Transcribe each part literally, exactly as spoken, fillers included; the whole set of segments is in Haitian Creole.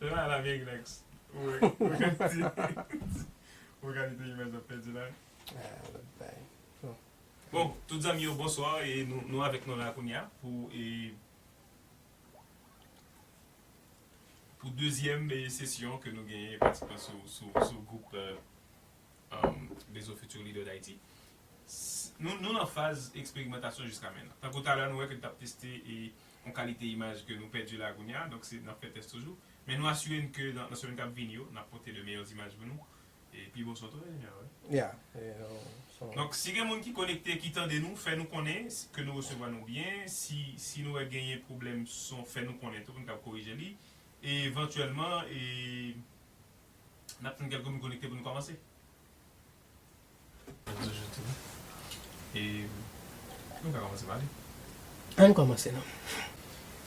La, la, vye Glex. Ou, ou gade, ou gade de imaj ap pèdi la. Ah, lòt bay. Bon. Bon, tout zanmi yo, bonswa. E nou, nou avèk nou la kounye a pou, e, pou dezyèm, e, sesyon ke nou genyen pratikman sou, sou, sou gwoup, e, um, Réseau Futur Leader d'Haïti. S- Nou, nou nan faz eksperimantasyon jiska mentnan. Tankou talè nou wè ke n t ap teste e yon kalite imaj ke nou pèdi la kounye a, donk se n ap fè tès toujou. Men nou asire n ke nan, nan semèn k ap vini yo, n ap pote de meyè imaj pou nou. E pi bon son tou, enjenyè, wi. Ya, e, son. Donk, si gen moun ki konekte, ki tande nou, fè nou konnen s- ke nou resevwa nou byen. Si, si nou wè genyen pwoblèm son, fè nou konnen tou pou n kab korije li. E evantyèlman, e, n ap tann kèlke moun konekte pou nou kòmanse. Toujou tou. E nou ka kòmanse pale. Ann kòmanse non.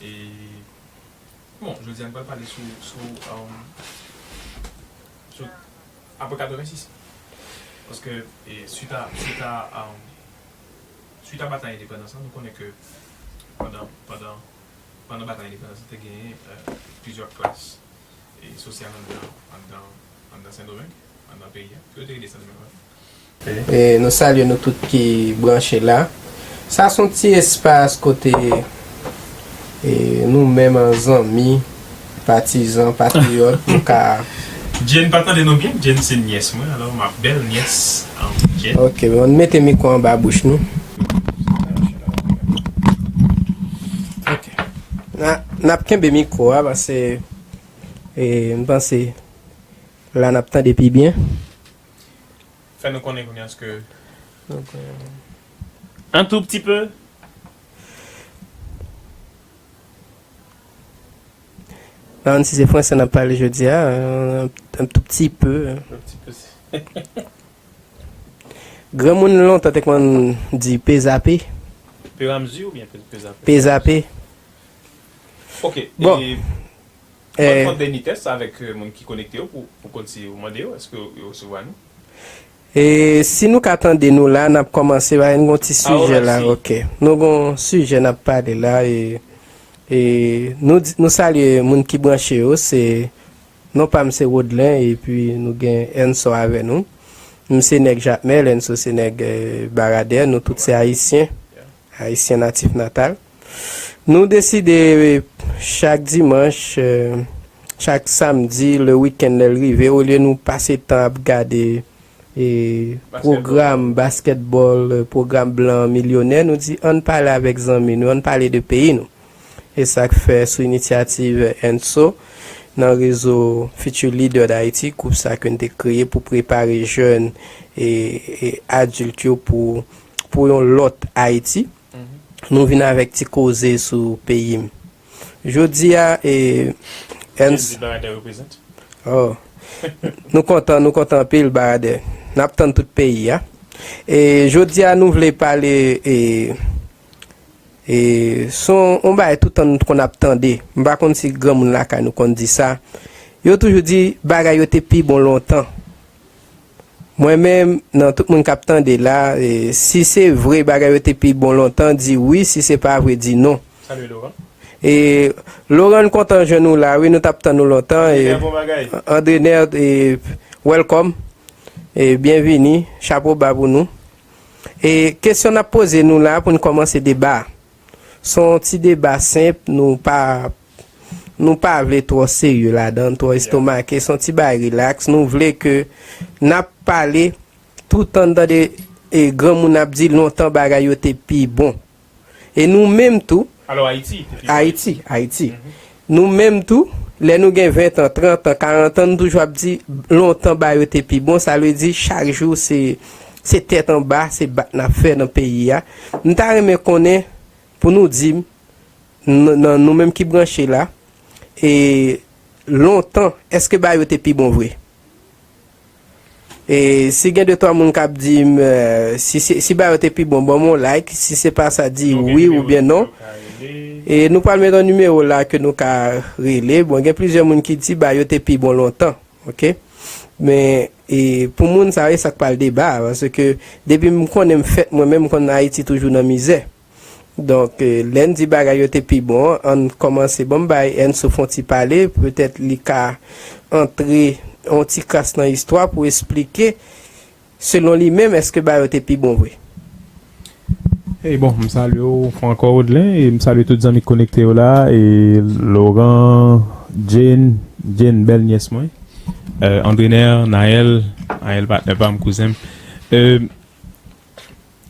E bon, jodi a nou pral pale sou, sou, um, sou apre katrevensis. Paske, e, suit a, suit a, um, suit a batay endepandans lan, nou konnen ke pandan, pandan, pandan batay endepandans lan, te genyen, e, plizyè klas, e, sosyal anndan, anndan, anndan Sendomeng, anndan peyi a, ke yo te rele Sendomeng anvan. E nou salye nou tout ki branche la. Sa se yon ti espas kote, e, nou menm an zanmi, patizan, patriyòt, nou ka Jane pa tande nou byen. Jane se nyès mwen, alò m ap bèl nyès, um, Jane. Ok, ann mete mikwo anba bouch nou. Ok. N a, n ap kenbe mikwo a, paske, e, m panse la n ap tande pi byen. Fè nou konnen kounye a ke. Donk, e, un tout petit peu. Nan, si se fransè n ap pale jodi a, un, un tout petit peu. Un petit peu. Granmoun lontan te konn di pezape. Peramzi oubyen pe- pezape? Pezape. Ok, bon. E, e, ban n fè yon dènye tès avèk, e, moun ki konekte yo pou, pou konn si ou mande yo, èske yo resevwa nou? E si nou ka tande nou la, n ap kòmanse, paske n gon ti sijè la. Ok. Nou gon sijè n ap pale la, e, e nou, di- nou salye moun ki branche yo, se, non pa m se Rodlin, epi nou gen Enso avè nou. M se nèg Jakmèl, Enso se nèg, e, Baradè, nou tout se ayisyen, ayisyen natif natal. Nou deside chak dimanch, e, chak samdi, le wikenn lè l rive, olye nou pase tan ap gade, e, pwogram baskètbòl, e, pwogram blan milyonè, nou di ann pale avèk zanmi nou, ann pale de peyi nou. E sa k fè sou inisyativ Enso nan rezo Future Leader d'Haïti, gwoup sa ke n te kreye pou prepare jèn e, e adilt yo pou, pou yon lòt Ayiti. Nou vin avèk ti koze sou peyi m. Jodi a, e, Enso. Oh. Nou kontan, nou kontan anpil, Baradè. N ap tann tout peyi a. E jodi a, nou vle pale, e, e, se yon, yon bagay toutan nou konn ap tande. M pa konn si granmoun lakay nou konn di sa. Yo toujou di bagay yo te pi bon lontan. Mwen menm, nan tout moun k ap tande la, e, si se vre bagay yo te pi bon lontan, di wi, si se pa vre, di non. Salye Laurent. E, Laurent, n kontan jwenn ou la, wi, nou t ap tann ou lontan. E, Andrener, bon bagay. Andrener, e, welcome. E, byenvini, chapo ba pou nou. E, kesyon n ap poze nou la pou n kòmanse deba a. Se yon ti deba senp, nou pa, nou pa vle twò serye ladan l, twò estomake, se yon ti bagay rilaks. Nou vle ke n ap pale toutan n tande, e, granmoun ap di lontan bagay yo te pi bon. E nou menm tou, Alò, Ayiti te pi bon. Ayiti, Ayiti. Nou menm tou, lè nou gen ven tan, trant an, karant an, nou toujou ap di lontan bagay yo te pi bon, sa vle di chak jou se, se tèt anba, se bat n ap fè nan peyi a. M ta renmen konnen, pou nou di m, n- nan nou menm ki branche la, e lontan, èske bagay yo te pi bon vre? E si gen de twa moun k ap di m, e, si, si, si bagay yo te pi bon, ban m yon like, si se pa sa, di wi oubyen non. E nou pral met yon nimewo la ke nou ka rele. Bon, gen plizyè moun ki di bagay yo te pi bon lontan, ok? Men, e pou moun sa, e sa k pral deba, paske depi m konnen m fèt, mwen menm, m konn Ayiti toujou nan mizè. Donk, eh, lè n di bagay yo te pi bon, ann kòmanse ban m bay Enso fè yon ti pale, petèt li ka antre yon ti kras nan istwa pou esplike, selon li menm, èske bagay yo te pi bon vre. E bon, m salye w ankò Odlin, e m salye tout zanmi k konekte yo la, e Laurent, Jane, Jane bèl nyès mwen, euh, Andrener, Naël, Naël patnè pa m, kouzen m. Euh,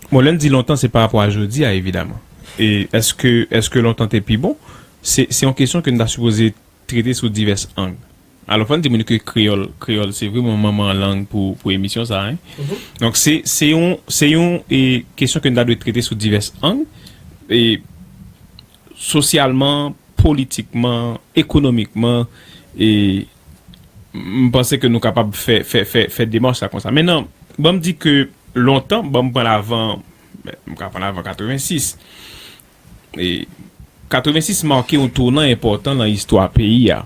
bon, lè n di lontan, se pa rapò a jodi a, evidaman. E èske, èske lontan te pi bon? Se, se yon kesyon ke n ta sipoze trete sou divès ang. Alò, fò n di moun yo ke kreyòl, kreyòl, se vrèman manman lang pou, pou emisyon sa a, hein. Donk, se, se yon, se yon, e, kesyon ke n ta dwe trete sou divès ang, e, sosyalman, politikman, ekonomikman, e, m panse ke nou kapab fè, fè, fè, fè demach sa konsa. Mentnan, ban m di ke lontan, ban m pran l avan, m ka pran l avan katrevensis. E katrevensis make yon tounan enpòtan nan istwa peyi a.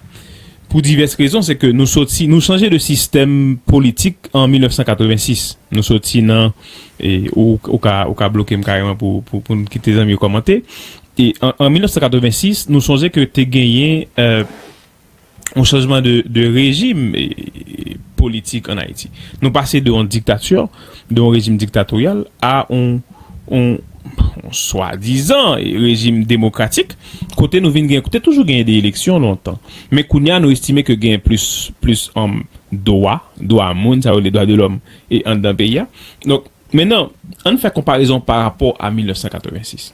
Pou divès rezon, se ke nou soti, nou chanje de sistèm politik an mil nèf san katrevensis. Nou soti nan, e, ou, ou ka, ou ka bloke m kareman pou, pou, pou n kite zanmi yo kòmante. E an, an mil nèf san katrevensis, nou sonje ke te genyen, euh, yon chanjman de, de rejim, e, politik ann Ayiti. Nou pase de yon diktati, de yon rejim diktatoryal, a yon, yon, yon swadizan, e, rejim demokratik, kote nou vin gen, kote toujou genyen de eleksyon lontan. Men kounye a, nou estime ke genyen plis, plis, um, dwa, dwa moun, sa yo rele dwa de lòm, e anndan peyi a. Donk, mentnan, ann fè konparezon pa rapò a mil nèf san katrevensis.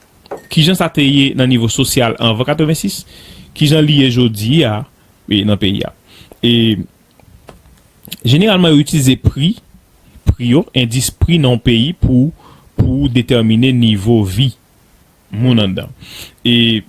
Kijan sa te ye nan nivo sosyal anvan katrevensis? Kijan li ye jodi a, e, nan peyi a? E jeneralman, yo itilize pri, pri yo, endis pri nan yon peyi pou, pou detèmine nivo vi moun anndan. E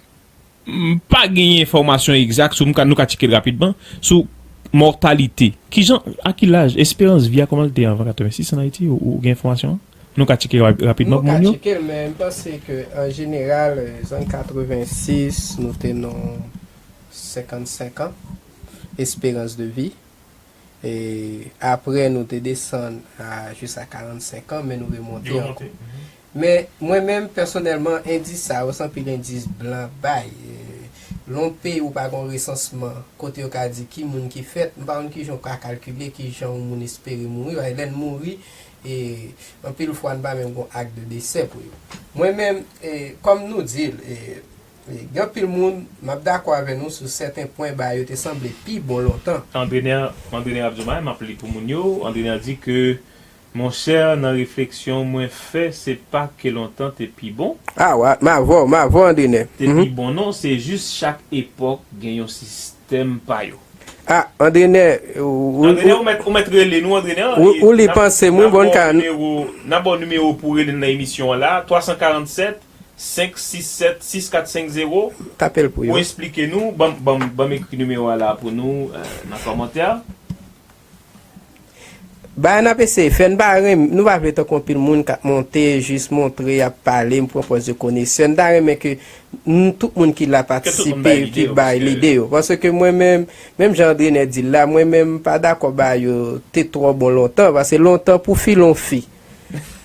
m pa genyen enfòmasyon egzak sou, m ka, nou ka tcheke l rapidman, sou mòtalite. Kijan, a ki laj, esperans vi a, kòman l te ye anvan katrevensis ann Ayiti? Ou, ou gen enfòmasyon an? Nou ka tcheke rap-, rapidman pou moun yo. Nou ka tcheke l, men m panse ke an jeneral, euh, zòn katrevensis, nou te nan senkannsenk an, esperans de vi. E apre, nou te desann a, jis a karannsenk an, men nou remonte ankò. Men, mwen menm, pèsonèlman, endis sa yo, se anpil endis blan bay. E, lè yon peyi ou pa gen yon resansman, kote yo ka di ki moun ki fèt, m pa konn kijan w ka kalkile kijan yon moun espere mouri, paske lè n mouri, e, anpil fwa n pa menm gen yon ak de desè pou yo. Mwen menm, e, kòm nou di l, e, e, gen anpil moun, m ap dakò avè nou sou sèten pwen, bagay yo te sanble pi bon lontan. Andrener, Andrener ap di yon bagay, m ap li pou moun yo. Andrener di ke, monchè, nan refleksyon mwen fè, se pa ke lontan te pi bon. A, wa, m avè w, m avè w, Andrener. Te pi bon non, se jis chak epòk gen yon sistèm pa yo. A, Andrener, ou, ou, Andrener, ou mèt, ou mèt rele nou, Andrener, ou, e ou li n ap, panse m, wi, n ap bon, ba w ka nimewo, n ap ba w nimewo pou w rele n nan emisyon an la, twa san karannsèt, senk sis sèt, sis kat senk zewo. Tape l pou yo. Pou esplike nou, ban m, ban m, ban m ekri nimewo a la pou nou, euh, nan kòmantè a. Bagay n ap eseye fè, n pa renm-, nou pa vle tankou anpil moun k ap monte, jis montre, y ap pale, m pran pòz de konesè. N ta renmen ke n, tout moun ki la patisipe, ki bay lide yo. Paske mwen menm, menm jan Andrener di l la, mwen menm m pa dakò bagay yo te twò bon lontan, paske lontan pou file yon fi.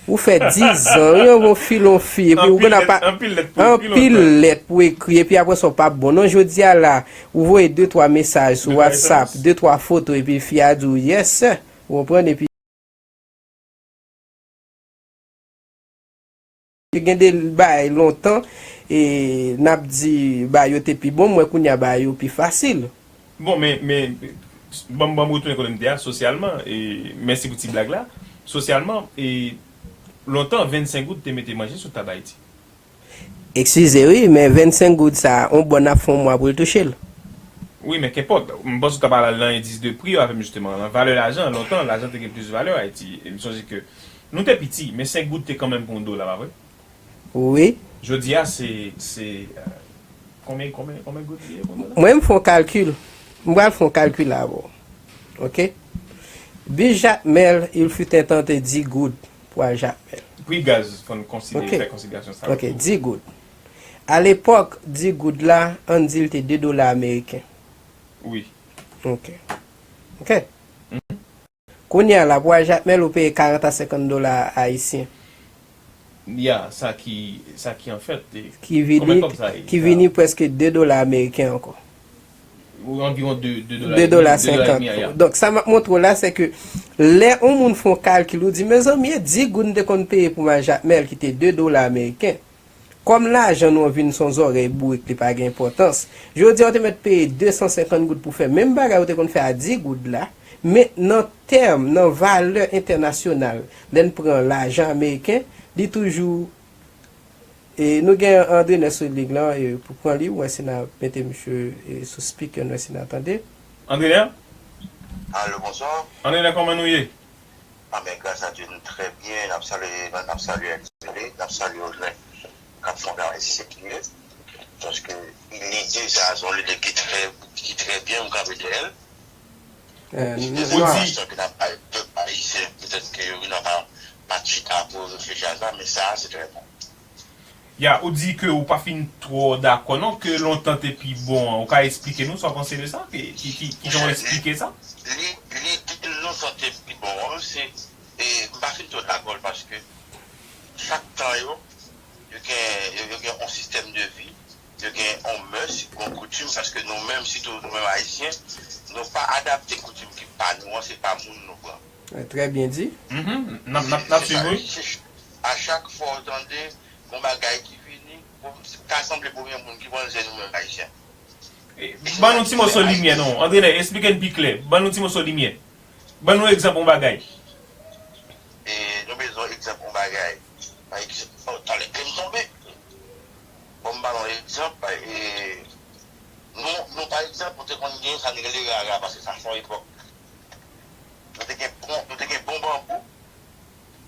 Ou fè dizan, wi, yon bon file yon fi, epi ou gen apa-, anpil lèt pou ekri, epi apre sa w p ap bon. Non, jodi a la, ou voye de twa mesaj sou WhatsApp, de twa foto, epi fi a di w, yes sir. Ou konprann? Epi gen de bagay lontan, e n ap di bagay yo te pi bon, m wè kounye a bagay yo pi fasil. Bon, men, men, ban m, ban m retounen kote m te a, sosyalman, e mèsi pou ti blag la. Sosyalman, e lontan, vennsenk goud te mete manje sou tab Ayiti. Eskize wi, men vennsenk goud sa, yon bòn ap fè yon mwa pou l touche l. Wi, men kenpòt. M panse w ta pral al nan endis de pri yo avè m, jisteman. Nan valè lajan, lontan, lajan te gen plis valè Ayiti. E m sonje ke nou te piti, men senk goud te kanmenm pou yon dola, pa vre? Wi. Jodi a, se, se, euh, konbyen, konbyen, konbyen goud li ye pou yon dola? Mwen, m fè yon kalkil. M pral fè yon kalkil avè w. Ok? Bis Jakmèl, il fut un temps, te dis goud pou al Jakmèl. Pri gaz, fò n konsidere, fè konsiderasyon sa yo tou. Ok, dis goud. Alepòk, dis goud la, ann di l te de dola ameriken. Wi. Ok. Ok. Kounye a la, pou al Jakmèl, ou peye karant a senkant dola ayisyen. Ya, sa ki, sa ki an fèt, e, ki vini, konbyen kòb sa ye? Ki vini prèske de dola ameriken ankò. Anviwon de, de dola, de dola senkant. Donk, sa m ap montre w la, se ke lè yon moun fè yon kalkil, ou di, mezanmi, e di goud m te konn peye pou m al Jakmèl, ki te de dola ameriken. Kòm lajan nou an vin se yon zòrèy bourik, li pa gen enpòtans. Jodi a, ou te mèt peye de san senkant goud pou fè menm bagay ou te konn fè a di goud la, men nan tèm, nan valè entènasyonal, lè n pran lajan ameriken, li toujou, e, nou gen André Nè sou lig lan, e, pou pran li, wè si n a mete misye, e, sou speaker, nou wè si n a tande. André Nè? Alo, bonswa. André Nè, kòman nou ye? A, men gras a Dye, nou trè byen. N ap salye, n ap salye N C P, n ap salye Odlin k ap fè yon travay serye. Paske lide sa a, se yon lide ki trè, ki trè byen, m kanpe dèyè l. Ou di, ke n ap bay pèp ayisyen, petèt ke yo vin pa, pa chita pou reflechi a sa, men sa a, se trè bon. Ya, ou di ke ou pa fin twò dakò non, ke lontan te pi bon an. Ou ka eksplike nou sa w panse de sa? Ki, ki, ki, ki jan w eksplike sa? Li, li di lontan te pi bon an, se, e, m pa fin twò dakò l paske chak tan yo, yo gen, yo, yo gen yon sistèm de vi, yo gen yon mœurs, yon koutim, paske nou menm, sitou nou menm ayisyen, nou pa adapte koutim ki pa nou an, se pa moun nou pran. Trè byen di. N ap, n ap, n ap swiv, wi. A chak fwa w tande yon bagay ki vini, bon, ta sanble premye moun ki pran l se nou menm ayisyen. E, ban nou ti moso limyè, non. André Nè, eksplike n pi klè. Ban nou ti moso limyè. Ban nou egzanp yon bagay. E, nou bezwen egzanp yon bagay. Pa egzanp, oh, talè kè m tonbe. Bon, m ba nou egzanp, e, nou, nou, pa egzanp, nou te konn gen sa n rele rara, paske sa se yon epòk. Nou te gen bon, nou te gen bon banbou,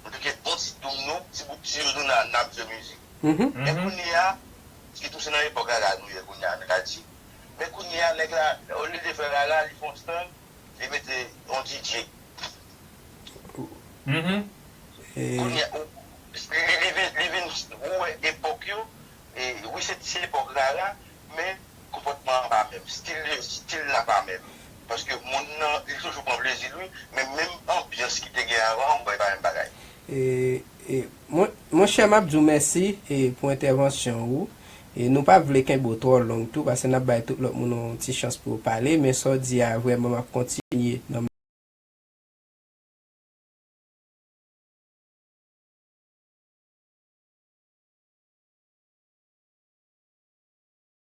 nou te gen bon ti doum nou, ti bout tiyo nou nan, n ap jwe mizik. Men kounye a, sitou se nan epòk rara nou ye kounye a, n ka di. Men kounye a, nèg la, olye de fè rara, li fè yon stand, li mete yon D J. Kounye a, ou, li, li, li vin, li vin, ou wè epòk yo, e, wi, se, se epòk rara, men konpòtman an pa menm, stil, stil la pa menm. Paske moun nan, li toujou pran plezi l, wi, men menm anbyans ki te gen avan, ou wè, pa menm bagay. E, e, mon, monchè, m ap di w mèsi, e, pou entèvansyon ou. E nou pa vle kenbe w twò long tou, paske n ap bay tout lòt moun yon ti chans pou yo pale, men sa w di a, vrèman, m ap kontinye nan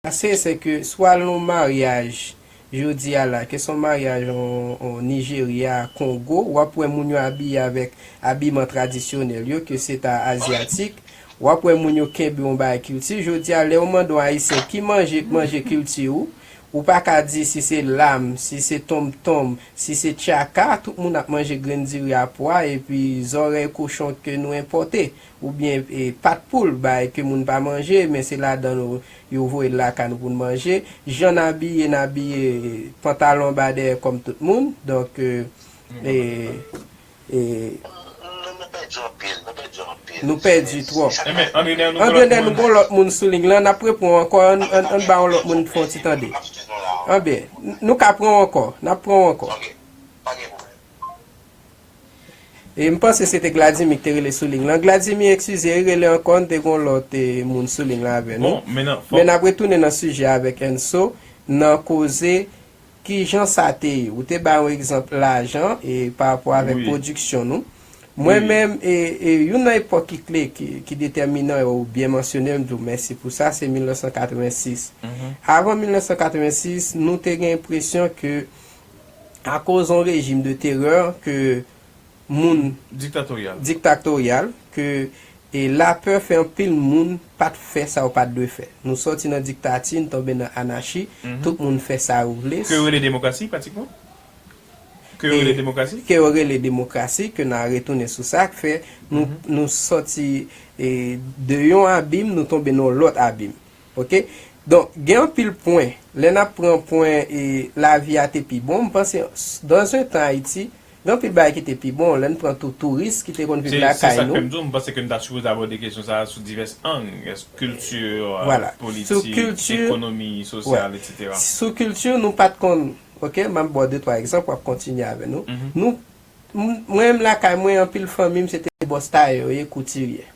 pase, se ke swa l yon maryaj, jodi a la, ke se yon maryaj an, an Nijerya, Kongo, w ap wè moun yo abiye avèk abiman tradisyonèl yo, ke se ta azyatik, w ap wè moun yo kenbe yon bagay kilti. Jodi a, lè yo mande yon Ayisyen ki manje k manje kilti ou, ou pa ka di si se lam, si se tonmtonm, si se tchaka, tout moun ap manje grenn diri a pwa, epi zòrèy kochon ke nou enpòte, oubyen, e, pat poul, bagay ke moun pa manje, men se ladan l yo voye l lakay nou pou n manje. Jan n abiye, n abiye pantalon anba dèyè kòm tout moun. Donk, e, e, e, Nou, nou pèdi anpil, nou pèdi anpil. Nou pèdi twòp. Ebyen, André Nè, nou gon lòt moun sou liy lan, n ap repran w ankò, ann, ann, ann ba yon lòt moun fè yon ti tande. Anben, n, nou ka pran w ankò, n ap pran w ankò. Ok, pa gen pwoblèm. E m panse se te Gladimy ki te rele sou liy lan. Gladimy, eskize, rele ankò, n te gon lòt, e, moun sou liy lan avè nou. Bon, men n ap retounen nan sijè avèk Enso, nan koze Kijan sa te ye? Ou te bay yon egzanp lajan, e, pa rapò avèk pwodiksyon nou. Mwen menm, e, e, youn nan epòk ki kle, ki, ki detèminan, e ou byen mansyone l, m di w mèsi pou sa, se mil nèf san katrevensis. Avan mil nèf san katrevensis, nou te gen enpresyon ke, akoz yon rejim de terè, ke moun diktatorya, diktatorya, ke, e, lapè fè anpil moun pa t fè sa yo pa t dwe fè. Nou sòti nan diktati, n tonbe nan anachi, tout moun fè sa yo vle. Ke yo rele demokrasi, pratikman? Ke yo rele demokrasi? Ke yo rele demokrasi, ke n a retounen sou sa, k fè nou, nou sòti, e, de yon abim, nou tonbe nan yon lòt abim. Ok? Donk, gen anpil pwen. Lè n ap pran pwen, e, lavi a te pi bon, m panse, s-, dans un temps Ayiti, gen anpil bagay ki te pi bon. Lè n pran tou touris ki te konn viv lakay nou. Se, se sa k fè m di w, m panse ke n ta sipoze abòde kesyon sa a sou divès ang. Èske kilti, politik, ekonomi, sosyal, etsetera. Sou kilti, nou pa t konn, ok, m ap ba w de twa egzanp, w ap kontinye avè nou. Nou, m-, mwen menm lakay mwen, anpil fanmi m, se te bòs tayè yo ye, koutirye.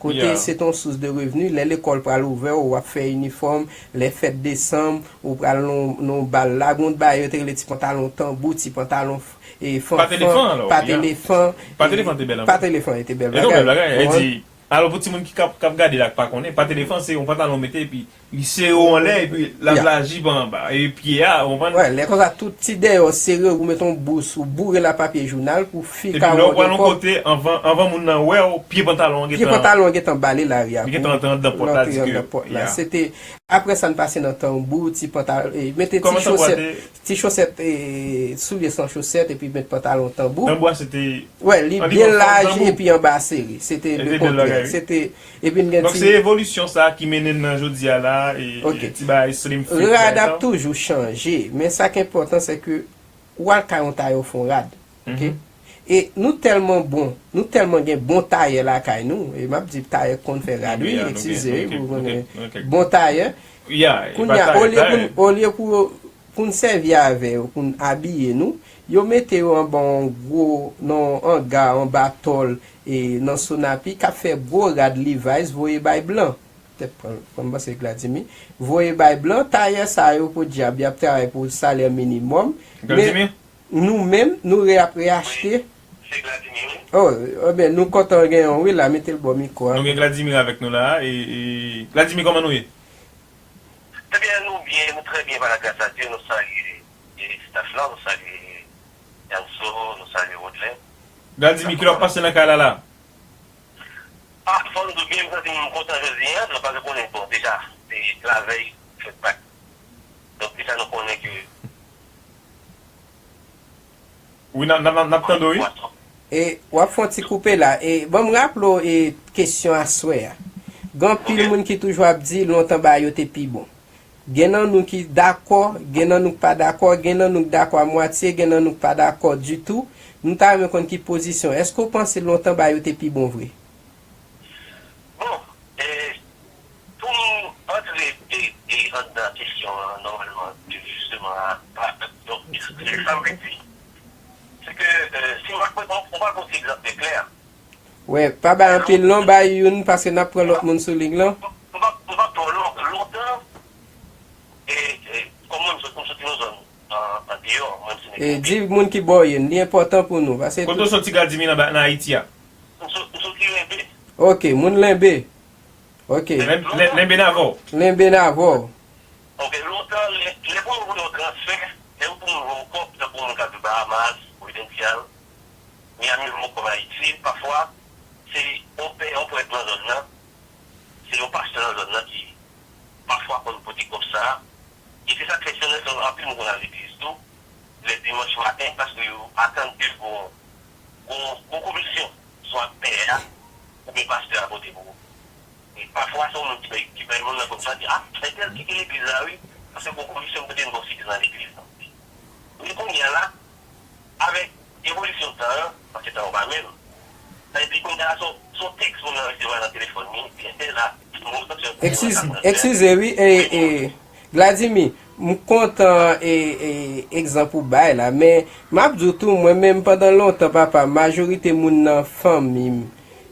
Kote se ton sous de revni, lè lekòl pral ouvè, w ap fè inifòm, lè fèt desanm, ou pral nan nan bal la, gon bagay yo te rele ti pantalon tanbou, ti pantalon e fanfan, pat elefan, pat elefan te bèl anpil. Pat elefan te bèl bagay. Alò, pou timoun ki k ap, k ap gade la, k pa konnen, pat elefan se yon pantalon w mete, epi li sere w anlè, epi l ap laji pa anba, e pye a, ou konprann? Wè, lè konsa, tout ti dèyè w sere, ou mete yon bous, ou boure l ak papye jounal pou fi ka wè w. Epi lè w pral yon kote, anvan, anvan moun nan wè w, pye pantalon an gentan, pye pantalon an gentan bale lari a. Li gentan antre anndan pòt la, di ke, ya. Se te, apre sa, n pase nan tanbou, ti pantalon, e, mete ti chosèt, ti chosèt, e, soulye san chosèt, epi met pantalon tanbou. Tanbou a, se te Wè, li byen laj epi anba sere. Se te le kontrè. Se te, epi n gen ti. Donk, se evolisyon sa a ki mennen n nan jodi a la, e, e ti bagay slim fit la. Rad ap toujou chanje, men sa k enpòtan, se ke w al kay yon tayè, w fè yon rad. Oke? E nou tèlman bon, nou tèlman gen bon tayè lakay nou, e m ap di tayè k konn fè rad, wi, eskize, wi, pou konnen bon tayè. Kounye a, olye pou n, olye pou pou n sèvi avè yo, pou n abiye nou, yo mete yo anba yon gwo, nan yon anga, anba tòl, e nan Sonapi, k ap fè gwo rad Levi's voye bay blan. Petèt pran, pran m panse Gladimy. Voye bay blan, tayè sa yo, podyab, y ap travay pou salè minimòm. Men nou menm, nou re ap reyachte. Oh, ebyen, nou kontan gen yon, wi, la, mete l bò mikwo a. Nou gen Gladimy avèk nou la, e, e, Gladimy, kòman nou ye? Ebyen, nou byen, nou trè byen, pa la gras a Dye. Nou salye, e, staff lan, nou salye Yanso, nou salye Rodlè. Gladimy, kilè w ap pase nan kay la la? A, fò m di w byen, m santi m kontan jodi a, nou pa konnen, bon, deja, se lavèy fèt Pak. Donk, deja nou konnen ke Wi, n ap, n ap, n ap tande w, wi. E, w ap fè yon ti koupe la. E, ban m raple w, e, kesyon aswè a. Gen anpil moun ki toujou ap di lontan bagay yo te pi bon. Gen nan nou ki dakò, gen nan nou k pa dakò, gen nan nou k dakò a mwatye, gen nan nou k pa dakò ditou. Nou ta renmen konn ki pozisyon. Èske w panse lontan bagay yo te pi bon vre? Bon, e, pou m antre, e, e, anndan kesyon an, nòmalman, ke jisteman, a, a, donk, se sa m vle di, se ke, e, si m ap pran, m pral pran yon ti egzanp byen klè. Wè, pa bay anpil non, bay youn, paske n ap pran lòt moun sou liy lan. M p ap, m p ap twò lon-, lontan, e, e, kòm mwen, m sot-, m soti nan zòn an, andeyò, mwen, m se nèg Lenbe. E di moun ki bò w ye, li enpòtan pou nou, paske. Kote w soti, Gladimy, nan ba-, nan Ayiti a? M so-, m soti Lenbe. Ok, moun Lenbe. Ok. Len-, len-, Lenbe Navò. Lenbe Navò. Ok, lontan, lè, lè pou nou voye yon transfè, lè pou nou voye yon kòb, tankou moun k ap viv Bahamas, Prudential, Miami, yon kòb Ayiti, pafwa, se yon pè, yon prèt nan zòn nan, se yon pastè nan zòn nan ki, pafwa, konn pote kòb sa a. E se sa k fè, se rezon anpil moun konn al legliz tou, lè dimanch maten, paske yo atann ke gon, gon, gon komisyon, swa pè a, oubyen pastè a pote pou ou. E pafwa, se yon moun ki bay, ki bay moun nan kòb sa, di, a, entèl kite legliz la, wi, paske gon komisyon pote yon bon sèvis nan legliz la. Men kounye a la, avèk evolisyon tan an, paske tan an pa menm, sa vle di kounye a la, se yon, se yon tèks moun nan resevwa nan telefòn li, epi entèl la, Eskize, eskize, wi, e, e, Gladimy, m kontan, e, e, egzanp ou bay la, men m ap di w tou, mwen menm pandan lontan, papa, majorite moun nan fanmi m,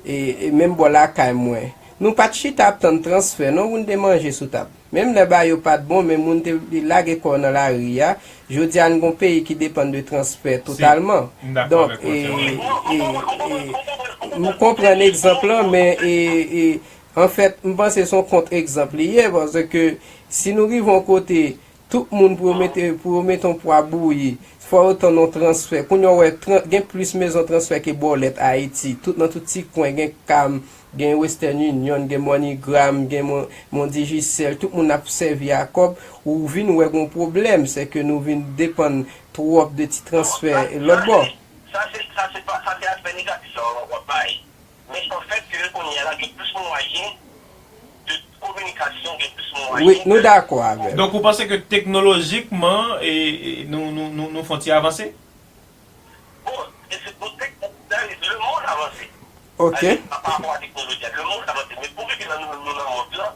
e, e, menm bò lakay mwen, nou pa t chita ap tann transfè, non, pou n te manje sou tab. Menm lè bagay yo pa t bon, men moun te lage kò yo nan lari a. Jodi a, n gon peyi ki depann de transfè totalman. Donk, e, e, e, m konprann egzanp lan, men, e, e, anfèt, m panse se yon kont egzanp li ye, paske si nou rive yon kote, tout moun pou yo mete, pou yo mete yon pwa bouyi, fò yo tann yon transfè. Kounye a, w wè, tran-, gen plis mezon transfè ke bòlèt Ayiti. Tout, nan tout ti kwen, gen Cam, gen Western Union, gen MoneyGram, gen Mon-, Mon Digicel, tout moun ap sèvi a kòb, ou vin wè gon pwoblèm, se ke nou vin depann twòp de ti transfè lòt bò. Sa se, sa se pa, sa se aspè negatif la w ap bay. Men anfèt ke kounye a la, gen plis mwayen de kominikasyon, gen plis mwayen. Wi, nou dakò avè w. Donk, ou panse ke teknolojikman, e, e, nou, nou, nou, nou fè yon ti avanse? Bon, e se pou tek-, dayè, lemonn avanse. Ok. Dayè, pa, pa rapò a teknoloji a, lemonn avanse. Men pou rive la, nou menm, nou nan mond lan,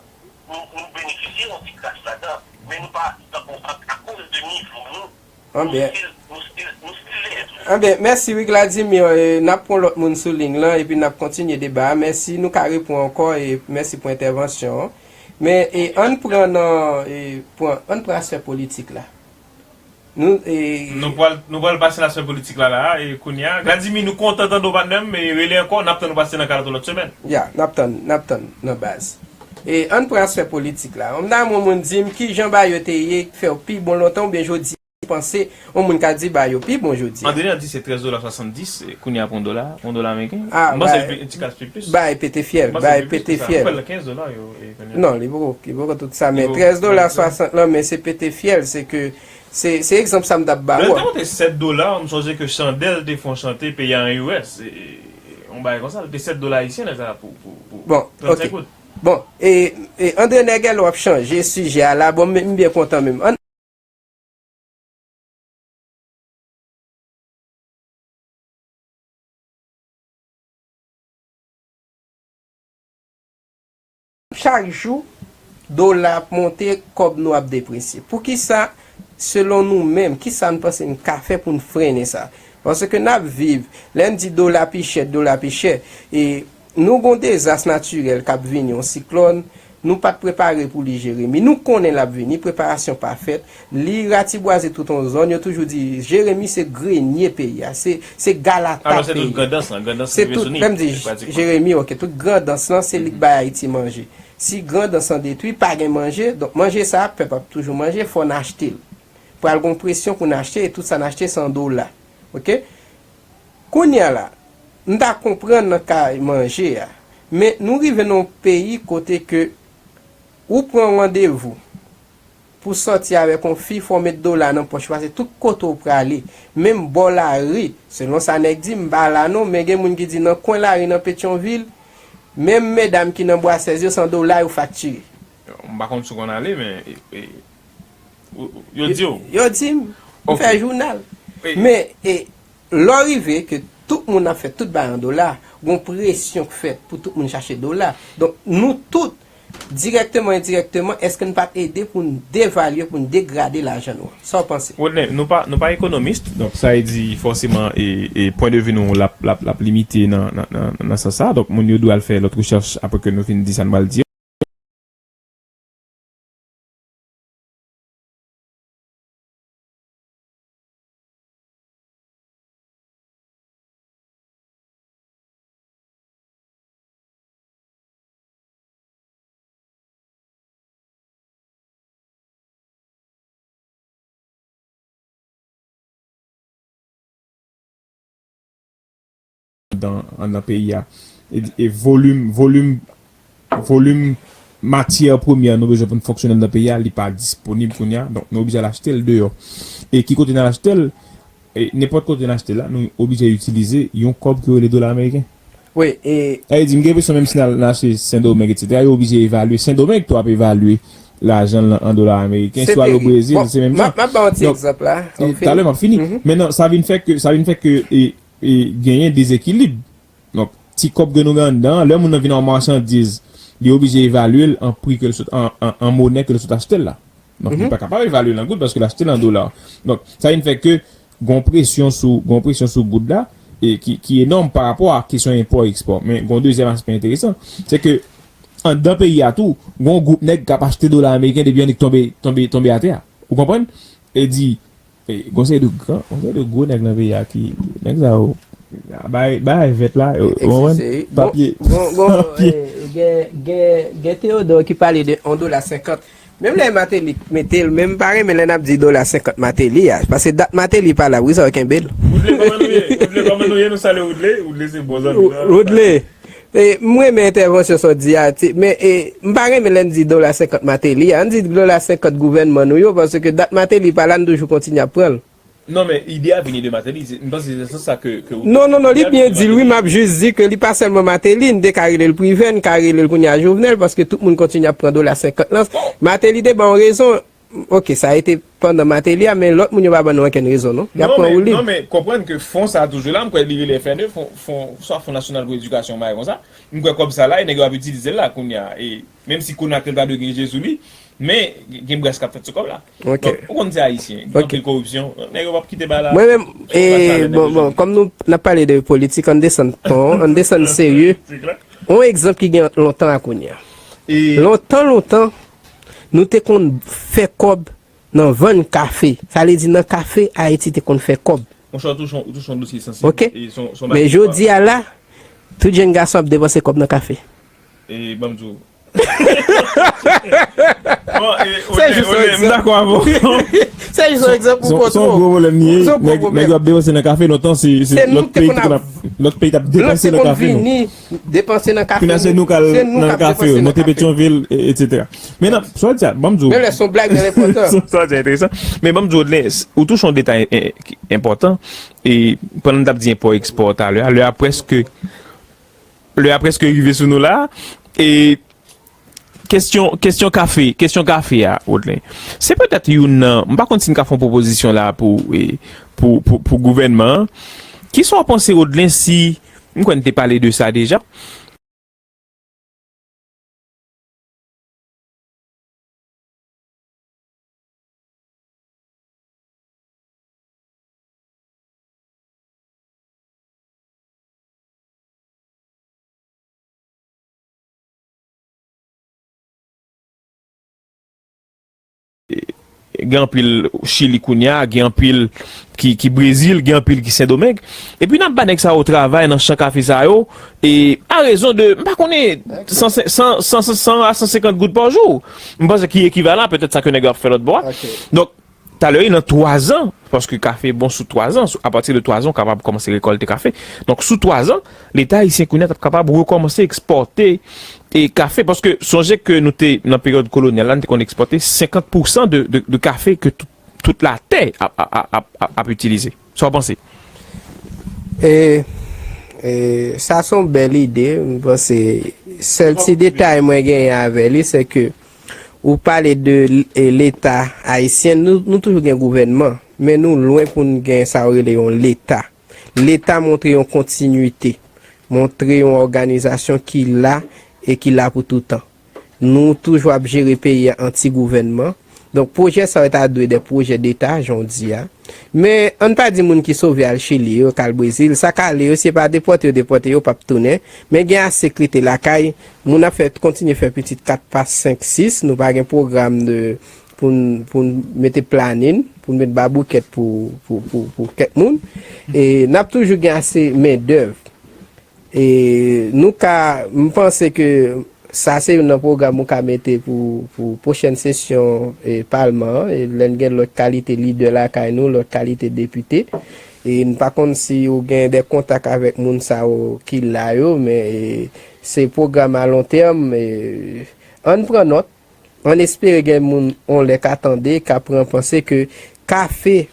nou, nou benefisye yon ti kras ladan. Men nou pa, tankou, a, akoz de nivo nou, nou still, nou still, nou still lè tou. Anben, mèsi wi Gladimir. E, n ap pran lòt moun sou liy lan, epi n ap kontinye deba a. Mèsi, nou ka repran ankò, e mèsi pou entèvansyon an. Men, e, ann pran nan, e, pran, ann pran aspè politik la. Nou, e, Nou pral, nou pral pase nan aspè politik la, la, e kounye a. Gladimir, nou kontan tande w, patnè m, e rele ankò, n ap tann ou pase nan Kanato lòt semèn. Ya, n ap tann, n ap tann nan baz. E, ann pran aspè politik la. M ta renmen yon moun di m kijan bagay yo te ye, fè yo pi bon lontan, oubyen jodi, panse, yon moun ka di bagay yo pi bon jodi a. André an di se trèz dola swasanndis, e kounye a pou yon dola, yon dola ameriken. Ah, M panse bagay, li pi, ti kas pi plis. Bagay pete fyèl, M panse bagay li pi pete plis ke sa. M fyèl. Kwè l kenz dola yo, e kounye a. Non, li poko, li poko tout sa, men Li poko trèz dola swasann lan, men se pete fyèl, se ke, se, se egzanp sa m t ap ba Lè l ou te a. Monte sèt dola, m sonje ke Chandèl te fè yon chante peyi a an U S, e, e, yon bagay konsa, l te sèt dola ayisyen lè sa a pou, pou, pou Bon, ok. trannsenk goud. Bon, e, e André Nègèl w ap chanje sijè a la, bon, m, m byen kontan menm. Ann Chak jou, dola ap monte, kòb nou ap depresye. Poukisa, selon nou menm, kisa n panse n ka fè pou n frennen sa? Paske n ap viv, lè n di dola pi chè, dola pi chè, e nou gon dezas natirèl k ap vini, yon siklòn, nou pa t prepare pou li, Jeremi. Nou konnen l ap vini, preparasyon pa fèt. Li ratibwaze tout yon zòn, yo toujou di Jeremi se grenye peyi a, se, se galata peyi a. Alò, se tout Grandans lan, Grandans Se rive tout, sou Nip, lè m di pratikman. Jeremi, ok, tout Grandans lan, se li k bay Ayiti manje. Si Grandans lan detwi, pa gen manje, donk manje sa a, pèp ap toujou manje, fò n achte l. Pral gon presyon pou n achte, e tout sa n achte, se an dola. Ok? Kounye a la, m ta konprann nan ka manje a, men nou rive nan yon peyi kote ke ou pran yon randevou pou sòti avèk yon fi, fò w met dola nan pòch ou, paske tout kote w prale, menm bò lari, selon sa nèg di, m pa la non, men gen moun ki di nan kwen lari nan Petyonvil, menm medam ki nan Bwasèz yo, se an dola yo faktire. M pa konn si w konn ale, men, e, e, ou, ou, yo di w. Yo di m, m Ok. fè jounal. E Men, e, lè w rive ke tout moun ap fè tout bagay an dola, gon presyon k fèt pou tout moun chache dola. Donk, nou tout, dirèkteman, endirèkteman, èske n pa t ede pou n devalye, pou n degrade lajan nou an? Sa w panse? Rodney, nou pa, nou pa ekonomis, donk sa vle di fòseman, e, e pwen de vi nou l ap, l ap, l ap limite nan, nan, nan, nan sans sa. Donk, moun yo dwe al fè lòt rechèch apre ke nou fin di sa n pral di. Anndan, anndan peyi a. E, e volim, volim, volim matyè premyè nou bezwen pou n fonksyone anndan peyi a, li pa disponib kounye a. Donk, nou oblije al achte l deyò. E ki kote n al achte l? E nenpòt kote n achte l la, nou oblije itilize yon kòb ki rele dola ameriken. Wi, e Sa vle di, m gen enpresyon menm si n al, n al achte Sendomeng, etsetera, yo oblije evalye. Sendomeng tou ap evalye lajan l an, an dola ameriken. Si w al o Brezil, se menm jan. M ap ba w yon ti egzanp la. Donk, e, talè m ap fini. Men non, sa vin fè ke, sa vin fè ke, e, e genyen dezekilib. Donk, ti kòb ke nou gen anndan an, lè moun nan vin a yon machandiz, li oblije evalye l an pri ke l sot, an, an, an monè ke l sot achte l la. Donk, li pa kapab evalye l an goud paske l achte l an dola. Donk, sa vin fè ke gon presyon sou, gon presyon sou goud la, e ki, ki enòm pa rapò a kesyon enpò, ekspò. Men gon dezyèm aspè enteresan, se ke anndan peyi a tou, gon gwoup nèg k ap achte dola ameriken depi annik tonbe, tonbe, tonbe atè a. Ou konprann? E di, e, gon seri de gran, gon seri de gwo nèg nan peyi a ki, nèg sa yo, bay, bay vèt la, ou konprann? Egziste, wi. Papye. Gon, gon, gon, Papye. e, gen, gen, gen Theodore ki pale de yon dola senkant. Menm lè Martelly mete l, men m pa renmen lè n ap di dola senkant Martelly a, paske dat Martelly pa la, wi, sa yo kenbe l. Woodley, kòman nou ye? Woodley, kòman nou ye? Nou salye Woodley. Woodley se bon zanmi nou. Woodley, e, m renmen entèvansyon sa w di a, ti, men, e, m pa renmen lè n di dola senkant Martelly a. Ann di dola senkant gouvènman nou yo, paske dat Martelly pa la, n toujou kontinye ap pran l. Non, men ide a vini de Martelly. Se, m panse se sans sa ke, ke ou Non, non, non, li byen di l, wi, m ap jis di ke li pa sèlman Martelly, n te ka rele l Privè, n ka rele l kounye a Jovenel, paske tout moun kontinye ap pran dola senkant lan. Martelly te ba yon rezon. Ok, sa rete pandan Martelly a, men lòt moun yo pa ban nou okenn rezon, non. Y ap Non, pran men, ou li. non, men konprann ke fon sa a toujou la, m kwè li rele F N E, fon, fon, swa Fon Nasyonal pou Edikasyon, yon bagay konsa. M kwè kòb sa la, e nèg yo ap itilize l la kounye a. E menm si Conatel ta dwe gen je sou li, Men, gen bras k ap fèt sou kòb la. Ok. Donk, ou konn se Ayisyen. Gen anpil koripsyon. Nèg yo p ap kite bagay la. Mwen menm, e, bon, bon, kòm nou, n ap pale de politik, ann desann ton, ann desann serye. Se klè. Yon egzanp ki gen ant lontan a kounye a. Lontan, lontan, nou te konn fè kòb nan vann kafe. Sa vle di nan kafe, Ayiti te konn fè kòb. Monchè, ou touche yon, ou touche yon dosye sansib. Ok. E se yon, se yon bagay ki grav. Men jodi a la, tout jèn gason ap depanse kòb nan kafe. E ban m di w, Bon, e, se jis yon egzanp. M dakò avè w. Se jis yon egzanp pou kontre w. Se yon gwo pwoblèm li ye. Se yon gwo pwoblèm. Nèg yo ap depanse nan kafe, lontan se, se lòt peyi ki konn ap, lòt peyi t ap depanse nan kafe, non. Depanse nan kafe. Kounye a se nou k al nan kafe, monte Petyonvil, etsetera. Men non, sa w di a, ban m di w. Men lè se yon blag, men enpòtan. Sa w di a enteresan. Men ban m di w, Odlens, ou touche yon detay, e, ki enpòtan. E pandan n t ap di enpò ekspò talè a, lè a prèske, lè a prèske rive sou nou la. E Kesyon, kesyon kafe, kesyon kafe a, Odlens. Se petèt youn nan, m pa konn si n ka fè yon pwopozisyon la pou, e, pou, pou, pou gouvènman an. Kisa w panse, Odlens, si, m kwè n te pale de sa deja. Gen anpil Chili kounye a, gen anpil ki, ki Brezil, gen anpil ki Sendomeng. Epi n ap ba nèg sa yo travay nan chan kafe sa yo, e a rezon de, m pa konnen, san, san, san, san a san senkant goud pa jou. M panse ki ekivalan a petèt sa ke nèg yo ap fè lòt bò a. Ok. Donk, talè nan twazan, paske kafe bon sou twazan, sou, apati de twazan, w kapab kòmanse rekòlte kafe. Donk, sou twazan, Leta ayisyen kounye a t ap kapab rekòmanse ekspòte, e, kafe, paske sonje ke nou te, nan peryòd kolonyal la, nou te konn ekspòte senkant pousan de, de, de kafe ke tout, tout latè ap, ap, ap, ap, ap itilize. Sa w panse? E, e, sa se yon bèl ide. M panse sèl ti detay mwen genyen avè li, se ke ou pale de l-, e, Leta ayisyen. Nou, nou toujou gen gouvènman, men nou lwen pou n gen sa yo rele yon Leta. Leta montre yon kontinwite, montre yon òganizasyon ki la e ki la pou toutan. Nou toujou ap jere peyi a anti gouvènman. Donk, pwojè sa yo ta dwe de pwojè deta, jan w di a. Men, ann pa di moun ki sove al Chili yo, k al Brezil, sa k ale yo, si se pa depòte yo depòte yo, p ap tounen. Men gen ase k rete lakay, moun ap fè, kontinye fè pitit kat, pa senk, sis, nou pa gen pwogram de, pou n, pou n mete planin, pou n met baboukèt pou, pou, pou, pou kèk moun. E n ap toujou gen ase mendèv. E nou ka, m panse ke sa se youn nan pwogram ou ka mete pou, pou pwochèn sesyon, e, palman an, e lè n gen lòt kalite lidè lakay nou, lòt kalite depite. E m pa konn si ou gen de kontak avèk moun sa yo ki la yo, men, e, se pwogram a lon tèm, e, ann pran nòt. Ann espere gen moun on lè ka tande, ka pran panse ke kafe,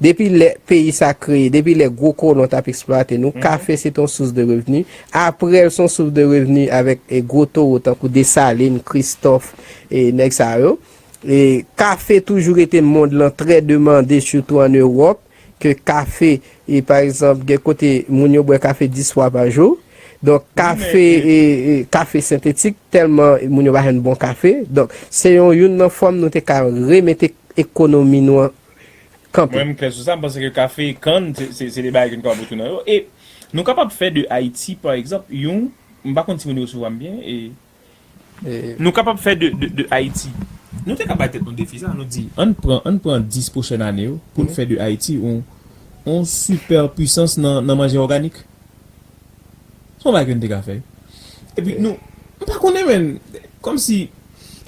depi lè peyi sa kreye, depi lè gwo kolon t ap eksplwate nou, kafe se t on sous de revni. Apre l, s on sous de revni avèk, e, gwo towo tankou Desalin, Kristòf, e nèg sa yo. E kafe toujou rete mond lan trè demande, sitou ann Ewòp. Ke kafe, e pa egzanp, gen kote moun yo bwè kafe dis fwa pa jou. Donk, kafe, e, e, kafe sentetik, tèlman moun yo pa jwenn bon kafe. Donk, se yon, youn nan fòm nou te ka remete ekonomi nou an kanpe. Mwen, m klè sou sa, m panse ke kafe, kann, se, se, se de bagay ke nou kapab retounen yo. E nou kapab fè de Ayiti, pa egzanp, yon, m pa konn si moun yo resevwa m byen, e E nou kapab fè de, de, de Ayiti. Nou te ka bay tèt nou defi sa, nou di, ann pran, ann pran dis pwochèn ane yo pou n fè de Ayiti yon, yon sipè pwisans nan, nan manje òganik. Se yon bagay ke n te ka fè. Epi nou, m pa konnen, men, kòmsi,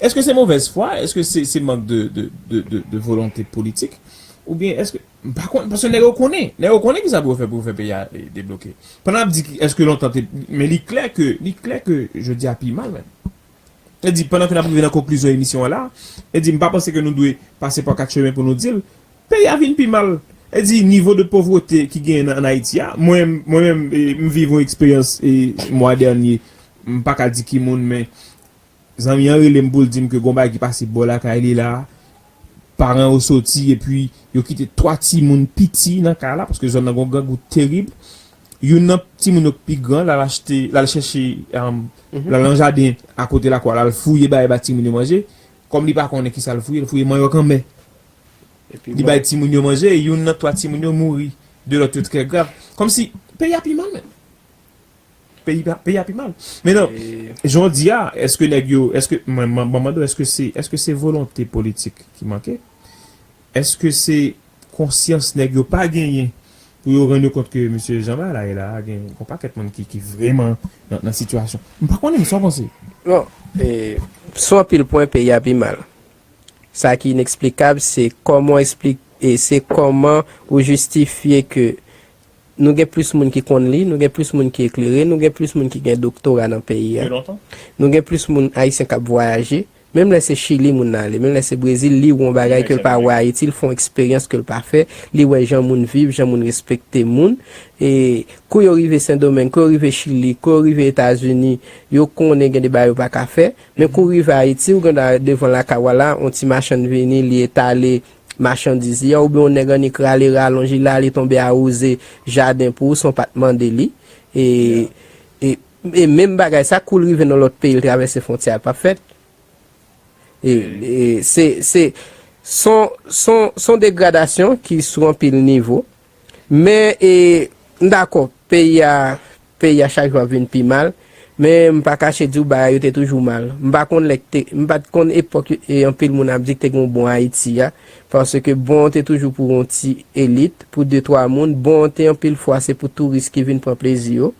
èske se movèz fwa? Èske se, se mank de, de, de, de, de volonte politik? Oubyen èske M pa konn, paske nèg yo konnen. Nèg yo konnen kisa pou yo fè pou yo fè peyi a, e, debloke. Pandan n ap di ki, èske lontan te, men li klè ke, li klè ke jodi a pi mal menm. Sa di, pandan ke n ap rive nan konklizyon emisyon an la, e di, m pa panse ke nou dwe pase pa kat chemen pou nou di l, peyi a vin pi mal. E di, nivo de povreté ki genyen nan, ann Ayiti a, mwen, mwen menm, e, m viv yon eksperyans, e, mwa dènye, m pa ka di ki moun, men zanmi an rele m pou l di m ke gon bagay ki pase bò lakay li la. Paran yo soti epi yo kite twa timoun piti nan kay la, paske zòn nan gon grangou terib. Youn nan timoun yo k pi gran, l al achte, l al chèche, um, l al nan jaden akote lakay la, l al fouye bagay ba timoun yo manje. kòm li pa konnen kisa l fouye, l fouye manyòk anmè. Li bay timoun yo manje, e youn nan twa timoun yo mouri. De lòt yo trè grav. Kòmsi peyi a pi mal, men. Peyi, peyi a pi mal. Men non, jan w di a, èske nèg yo, èske, mwen, mwen, mwen mande w, èske se, èske se volonte politik ki manke? Èske se konsyans nèg yo pa genyen pou yo rann yo kont ke mesye Jean Balaye la, gen yon pakèt moun ki, ki vrèman nan, nan sitiyasyon? M pa konnen, sa w panse? Bon, e, sou anpil pwen, peyi a pi mal. Sa ki ineksplikab, se kòman w eksplik-, e se kòman ou jistifye ke nou gen plis moun ki konn li, nou gen plis moun ki eklere, nou gen plis moun ki gen doktora nan peyi a. Nou gen plis moun ayisyen k ap vwayaje. Menm lè se Chili moun nan ale, menm lè se Brezil, li wè yon bagay ke l pa wè Ayiti, l fè yon eksperyans ke l pa fè, li wè jan moun viv, jan moun respekte moun. E kou yo rive Sendomeng, kou yo rive Chili, kou yo rive Etazini, yo konnen gen de bagay yo pa ka fè. Men kou rive Ayiti, ou gen dwa devan lakay w la, yon ti machann vini, li etale machandiz li an, oubyen yon nèg annik rale ralonj li la, li tonbe awouze jaden pou ou san w pa t mande li. E, e, e menm bagay sa, kou l rive nan lòt peyi, l travèse fwontyè a, l p ap fèt. E, e se, se, son, son, son degradasyon ki sou anpil nivo. Men, e, m dakò, peyi a, peyi a chak jou ap vin pi mal. Men m pa kache di w bagay yo te toujou mal. M pa konn lè k te, m pa t konn epòk, e, anpil moun ap di k te gen yon bon Ayiti a. Paske bon te toujou pou yon ti elit, pou de twa moun. Bon te anpil fwa se pou touris ki vin pran plezi yo.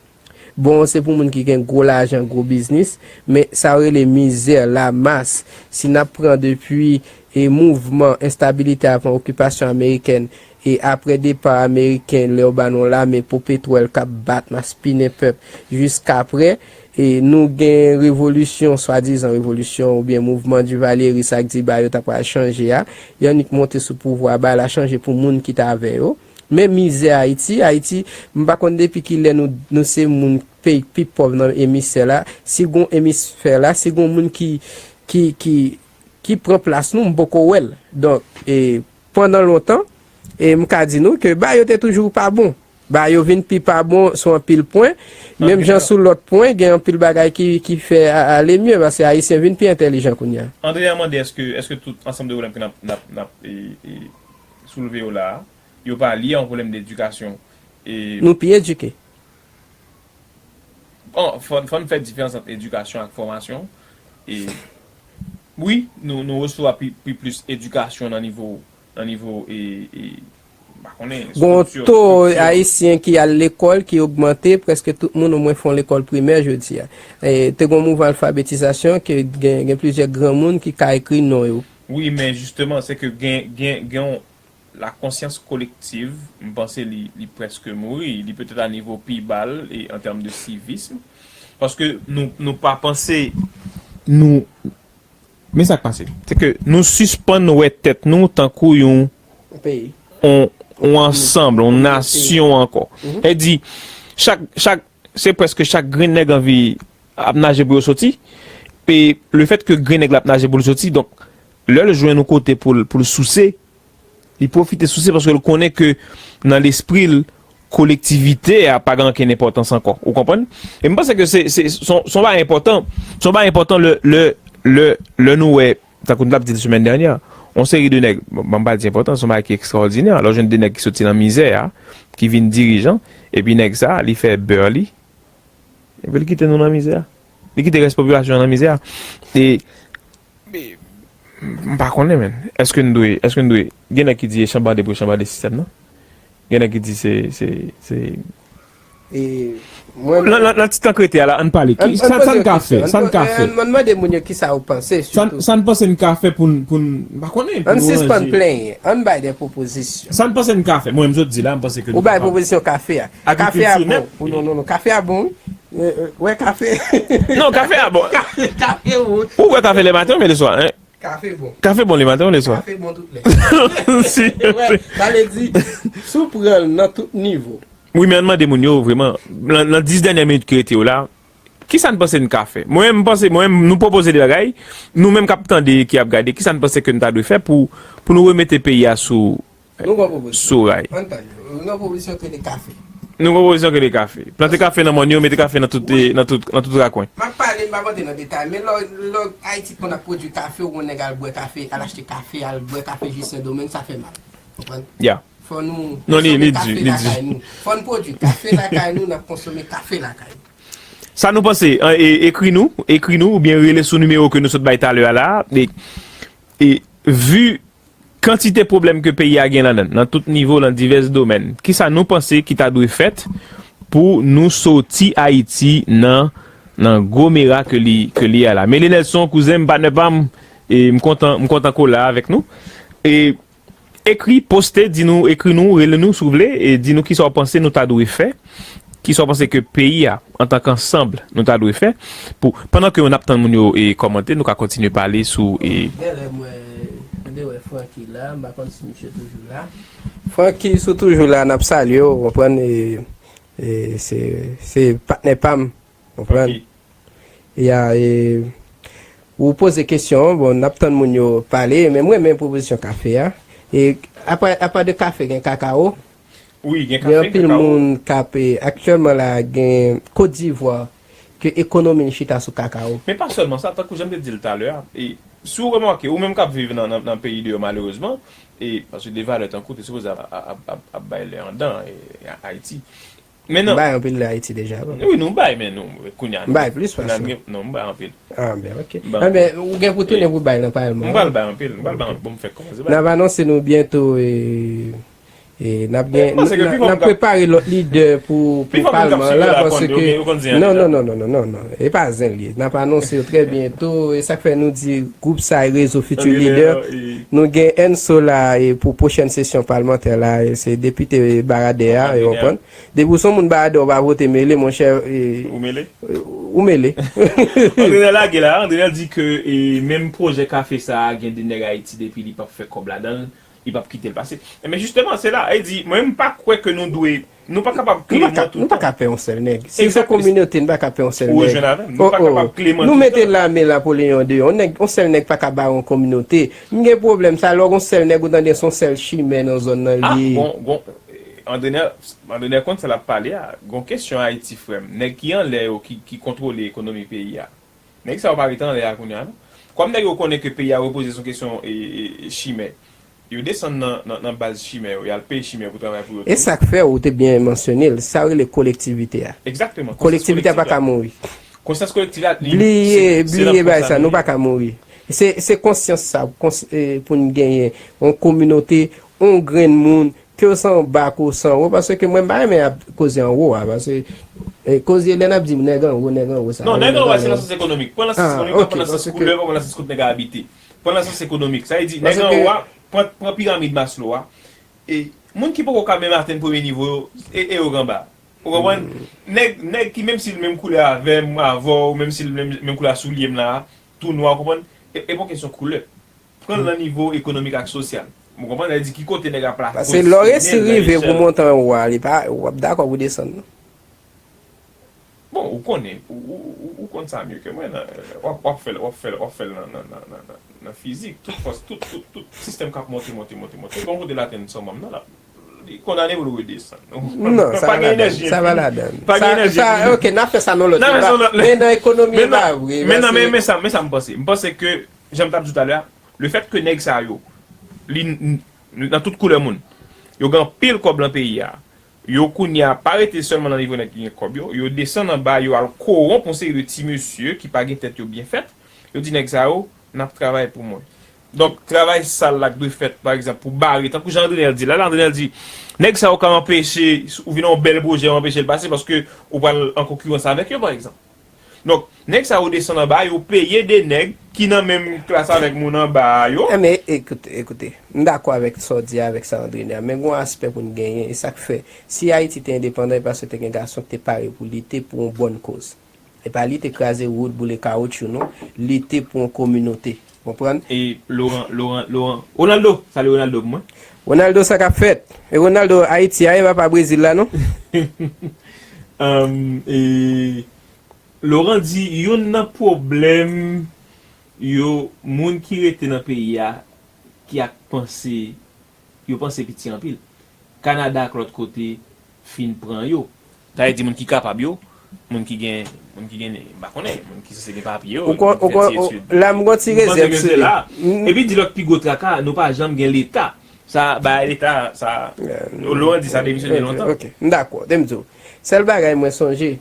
Bon, se pou moun ki gen gwo lajan, gwo biznis, men sa yo rele mizè, lamas. Si n ap pran depi, e, mouvman enstabilite avan okipasyon amerikèn, e apre depa ameriken, lè yo ba nou yon lame pou petwòl k ap bat, maspinen pèp, jiskapre, e nou gen revolisyon, swadizan revolisyon, oubyen mouvman Divalyeris ak Diba yo ta pral chanje a, yo annik monte sou pouvwa a, bagay la chanje pou moun ki t avè yo. Men mizè Ayiti, Ayiti, m pa konn depi kilè nou, nou se moun peyi k pi pòv nan emisfè la. Si gon emisfè la, si gon moun ki, ki, ki, ki pran plas nou, m poko wè l. Donk, e, pandan lontan, e m ka di nou ke bagay yo te toujou pa bon. Bagay yo vin pi pa bon sou anpil pwen. Menm jan sou lòt pwen, gen anpil bagay ki, ki fè a-, ale mye, paske Ayisyen vin pi entèlijan kounye a. Andrea mande, èske, èske tout ansanm de pwoblèm ke n ap, n ap, n ap, e, e, soulve yo la a, yo pa lye a yon pwoblèm de edikasyon. E nou pi edike. Bon, fò, fò n fè diferans ant edikasyon ak fòmasyon. E wi, nou, nou resevwa pi, pi plis edikasyon nan nivo, nan nivo, e, e, m pa konnen, gon to ayisyen ki al lekòl ki ogmante, prèske tout moun omwen fè yon lekòl primè jodi a. E te gon mouvman alfabetizasyon ke gen, gen plizyè granmoun ki ka ekri non yo. Wi, men jisteman, se ke gen, gen, gen yon la konsyans kolektiv, m panse li, li prèske mouri. Li petèt a nivo pi ba l, e an tèm de sivism. Paske nou, nou pa panse, nou, men sa k pase, se ke nou sispann wè tèt nou tankou yon, yon, yon ansanm, yon nasyon ankò. Sa di, chak, chak, se prèske chak grenn nèg anvi ap naje pou yo soti. E lefètke grenn nèg la ap naje pou l soti, donk, lè l jwenn yon kote pou l, pou l souse, li pwofite souse paske l konnen ke nan lespri l, kolektivite a pa gen ankenn enpòtans ankò. Ou konprann? E m panse ke se, se, se yon, se yon bagay enpòtan. Se yon bagay enpòtan lè, lè, lè, lè nou wè, tankou n t ap di l semèn dènyè, yon seri de nèg, bon, m pa di enpòtan, se yon bagay ki ekstraòdinè. Lè w jwenn de nèg ki soti nan mizè a, ki vin dirijan, epi nèg sa, li fè bè li, epi l kite nou nan mizè a. Li kite rès popilasyon an nan mizè a. E, e, m pa konnen, men. Èske n dwe, èske n dwe, gen nèg ki di e chanbade pou chanbade sistèm nan. Gen nèg ki di se, se, se, e, mwen, nan, nan, nan ti tan k rete a la, ann pale. Ki, sa, sa n ka fè? Sa n ka fè? Ann mande moun yo kisa yo panse, sitou. Sa n panse n ka fè pou n, pou n, m pa konnen, pou n ranje. Ann sispann plenyen. Ann bay de pwopozisyon. Sa n panse n ka fè? Mwen, m sot di la, m panse ke nou kapab. Ou bay pwopozisyon kafe a. Kafe a bon. Ou non, non, non. Kafe a bon, wi. Wè kafe. Non, kafe a bon. Kafe, kafe bon. Ou bwè kafe lè maten oubyen lè swa, en? Kafe bon. Kafe bon lè maten oubyen lè swa? Kafe bon tout lè. Wè, sa vle di, si w pran l nan tout nivo. Wi, men ann mande moun yo, vrèman, nan, nan dis dènyè minit ki rete yo la, kisa n panse n ka fè? Mwen menm, m panse, mwen menm, nou pwopoze de bagay, nou menm k ap tande, ki ap gade, kisa n panse ke n ta dwe fè pou, pou nou remete peyi a sou, sou ray? Nou gon pwopozisyon ki rele kafe. Nou gen pwopozisyon ke de kafe. Plante kafe nan mòn yo, mete kafe nan tout, nan tout, nan tout rakwen. M ap pale, m ap antre nan detay, men lò, lò Ayiti konn ap pwodui kafe, ou wè nèg al bwè kafe, al achte kafe, al bwè kafe jis Sendomeng, sa fè mal. Konprann? Ya. Fò nou konsome kafe lakay nou. Fò n pwodui kafe lakay nou, n ap konsome kafe lakay nou. Sa nou panse, ekri nou, ekri nou oubyen rele sou nimewo ke nou sot bay talè a la. E, e vi kantite pwoblèm ke peyi a gen ladan l, nan tout nivo, nan divès domèn, kisa nou panse ki ta dwe fèt pou nou soti Ayiti nan, nan gwo mera ke li, ke li a la? Mele Nelson, kouzen m, patnè pa m, e m kontan, m kontan ke w la avèk nou. E ekri, poste, di nou, ekri nou, rele nou si w vle, e di nou kisa w panse nou ta dwe fè, kisa w panse ke peyi a, antanke ansanm, nou ta dwe fè, pou, pandan ke n ap tann moun yo e kòmante, nou ka kontinye pale sou e. Genlè m wè, m te wè Francky la, m pa konn si misye toujou la. Francky, si w toujou la, n ap salye w, w konprann, e, e se, se patnè pa m, w konprann. Ya, e, ou poze kesyon an, bon, n ap tann moun yo pale, men m renmen pwopozisyon kafe a. E apa, apa de kafe, gen kakawo? Wi, gen kafe, gen kakawo. Gen anpil moun k ap, e, aktyèlman la, gen Kot Divwa, ke ekonomi l chita sou kakawo. Men pa sèlman sa, tankou jan m te di l talè a, e, si w remake, ou menm k ap viv nan, nan, nan peyi deyò malerezman, e, paske de valè tankou te sipoze ap, ap, ap, ap bay lè anndan, e, Ayiti. Men non. M bay anpil lè Ayiti deja, bon. Wi, nou bay, men nou, kounye a. M bay plis pase. Non, m bay anpil. Ah, ben, ok. Anben, ou gen pou tounen pou bay nan palman an. M pral bay anpil, m pral bay anpil, bon, m fèk kòmanse bay. N ap anonse nou byento, e, e n ap gen, n ap prepare lòt lidè pou, pou palman an la, paske, non, non, non, non, non, non, non, e pa zen l ye. N ap anonse yo trè byento, e sa k fè nou di gwoup sa a, Rezo Futur Leader, nou gen Enso la, e pou pwochèn sesyon palmantè la, e se depite Baradè a, e w konprann. Depi w se yon moun Baradè, w pa vote Mele, monchè, e, ou mele. Ou mele. Andrenel lage la, Andrenel di ke, e, menm pwojè kafe sa a, gen de nèg Ayiti depi li p ap fè kòb ladan l, li p ap kite l pase. Enben, jisteman, se la, e di, mwen, m pa kwè ke nou dwe, nou pa kapab kleman tout tan. Nou pa ka pè yon sèl nèg. Si se kominote, nou pa ka pè yon sèl nèg. Ou rejwenn avè m. Nou pa kapab kleman tout tan. Nou mete lame Napoleyon deyò. Yon nèg, yon sèl nèg pa ka bare yon kominote. M gen pwoblèm sa, lè w gen yon sèl nèg, ou tande se yon sèl chimè nan zòn nan li ye. Ah, bon, bon, Andrenel, Andrenel konn sa l ap pale a. Gon kesyon Ayiti, frè m. Nèg ki anlè yo, ki, ki kontwole ekonomi peyi a. Nèg sa yo pa rete anlè a kounye a, non. Kòm nèg yo konnen ke peyi a repoze sou kesyon, e, e, e, chimè, yo desann nan, nan, nan baz chimè yo, y al peye chimè pou travay pou yo tou. E sa k fè ou te byen mansyone l, sa yo rele kolektivite a. Egzakteman. Kolektivite a pa ka mouri. Konsyans kolektif la, li, bliye, bliye bagay sa, nou pa ka mouri. Se, se konsyans sa, kons, e, pou n genyen yon kominote, yon grenn moun, ke w se anba, ke w se anwo, paske mwen m pa renmen ap koze anwo a, paske, e, koze lè n ap di nèg anwo, nèg anwo sa. Non, nèg anwo a se nan sans ekonomik. Pran nan sans ekonomik, pa pran nan sans koulè, pa pran nan sans kot nèg a abite. Pran nan sans ekonomik. Sa vle di, nèg anwo a, pran, pran piramid Maslow a, e moun ki poko ka menm atenn premye nivo yo, e, e yo k anba. Ou konprann? Nèg, nèg ki menm si l menm koulè avè m, avè w, menm si l menm, menm koulè a soulye m la, tou nwa, ou konprann? E, e pa yon kesyon koulè. Pran l nan nivo ekonomik ak sosyal. Ou konprann? Sa vle di ki kote nèg ap la. Paske lè w resi rive pou w monte anwo a, li pa, w ap dakò pou w desann, non. Bon, ou konnen, ou, ou, ou, ou konn sa mye ke mwen, nan, w ap, w ap fè l, w ap fè l, w ap fè l nan, nan, nan, nan, nan, nan fizik. Tout fòs, tout, tout, tout sistèm k ap monte, monte, monte, monte, gon kote l atenn sonmam nan, l ap, li kondane pou l redesann. Non, sa pa ladan. Sa pa ladan. Pa gen enèji. Sa, ok, n a fè sa nan lòt deba. Men nan ekonomi, e pa vre. Men nan, men, men sa, men sa m panse. M panse ke, jan m t ap di w talè a, lefèt ke nèg sa yo, li, n, n, nan tout koulè moun, yo gen anpil kòb nan peyi a, yo kounye a pa rete sèlman nan nivo nèg ki gen kòb yo, yo desann anba, yo al kowonp yon seri de ti mesye ki pa gen tèt yo byen fèt, yo di nèg sa yo, n ap travay pou mwen. Donk, travay sal la k dwe fèt, pa egzanp, pou bare, tankou jan Andrenel di la, la, Andrenel di, nèg sa yo ka anpeche, ou vin yon bèl pwojè, yo anpeche l pase paske ou pral an konkirans avèk yo, pa egzanp. Donk, nèg sa yo desann anba, yo peye de nèg ki nan menm klas avèk moun anba a yo. Enben, ekoute, ekoute, m dakò avèk sa w di a, avèk sa Andrenel, men gon aspè pou n genyen, e sa k fè, si Ayiti te endepandan, e paske te gen gason ki te pare pou lite pou yon bòn koz. E pa lite kraze wout, boule kawotchou, non. Lite pou yon kominote. Konprann? E Laurent, Laurent, Laurent. Ronaldo, salye Ronaldo pou mwen. Ronaldo, sa k ap fèt? E Ronaldo Ayiti a, e pa pa Brezil la, non? Um, e Laurent di, youn nan pwoblèm yo, moun ki rete nan peyi a, ki ak panse, yo panse piti anpil. Kanada ak lòt kote, fin pran yo. Sa vle di moun ki kapab yo, moun ki gen, moun ki gen, m pa konnen, moun ki sanse gen papye yo, moun ki fè ti etid. Ou kon, ou kon, la m gon ti rezèv sou yo. Epi di lòt pi gwo traka, nou pa janm gen Leta. Sa, bay Leta, sa, Laurent di sa depi lontan. Ok, m dakò, te m di w. Sèl bagay mwen sonje,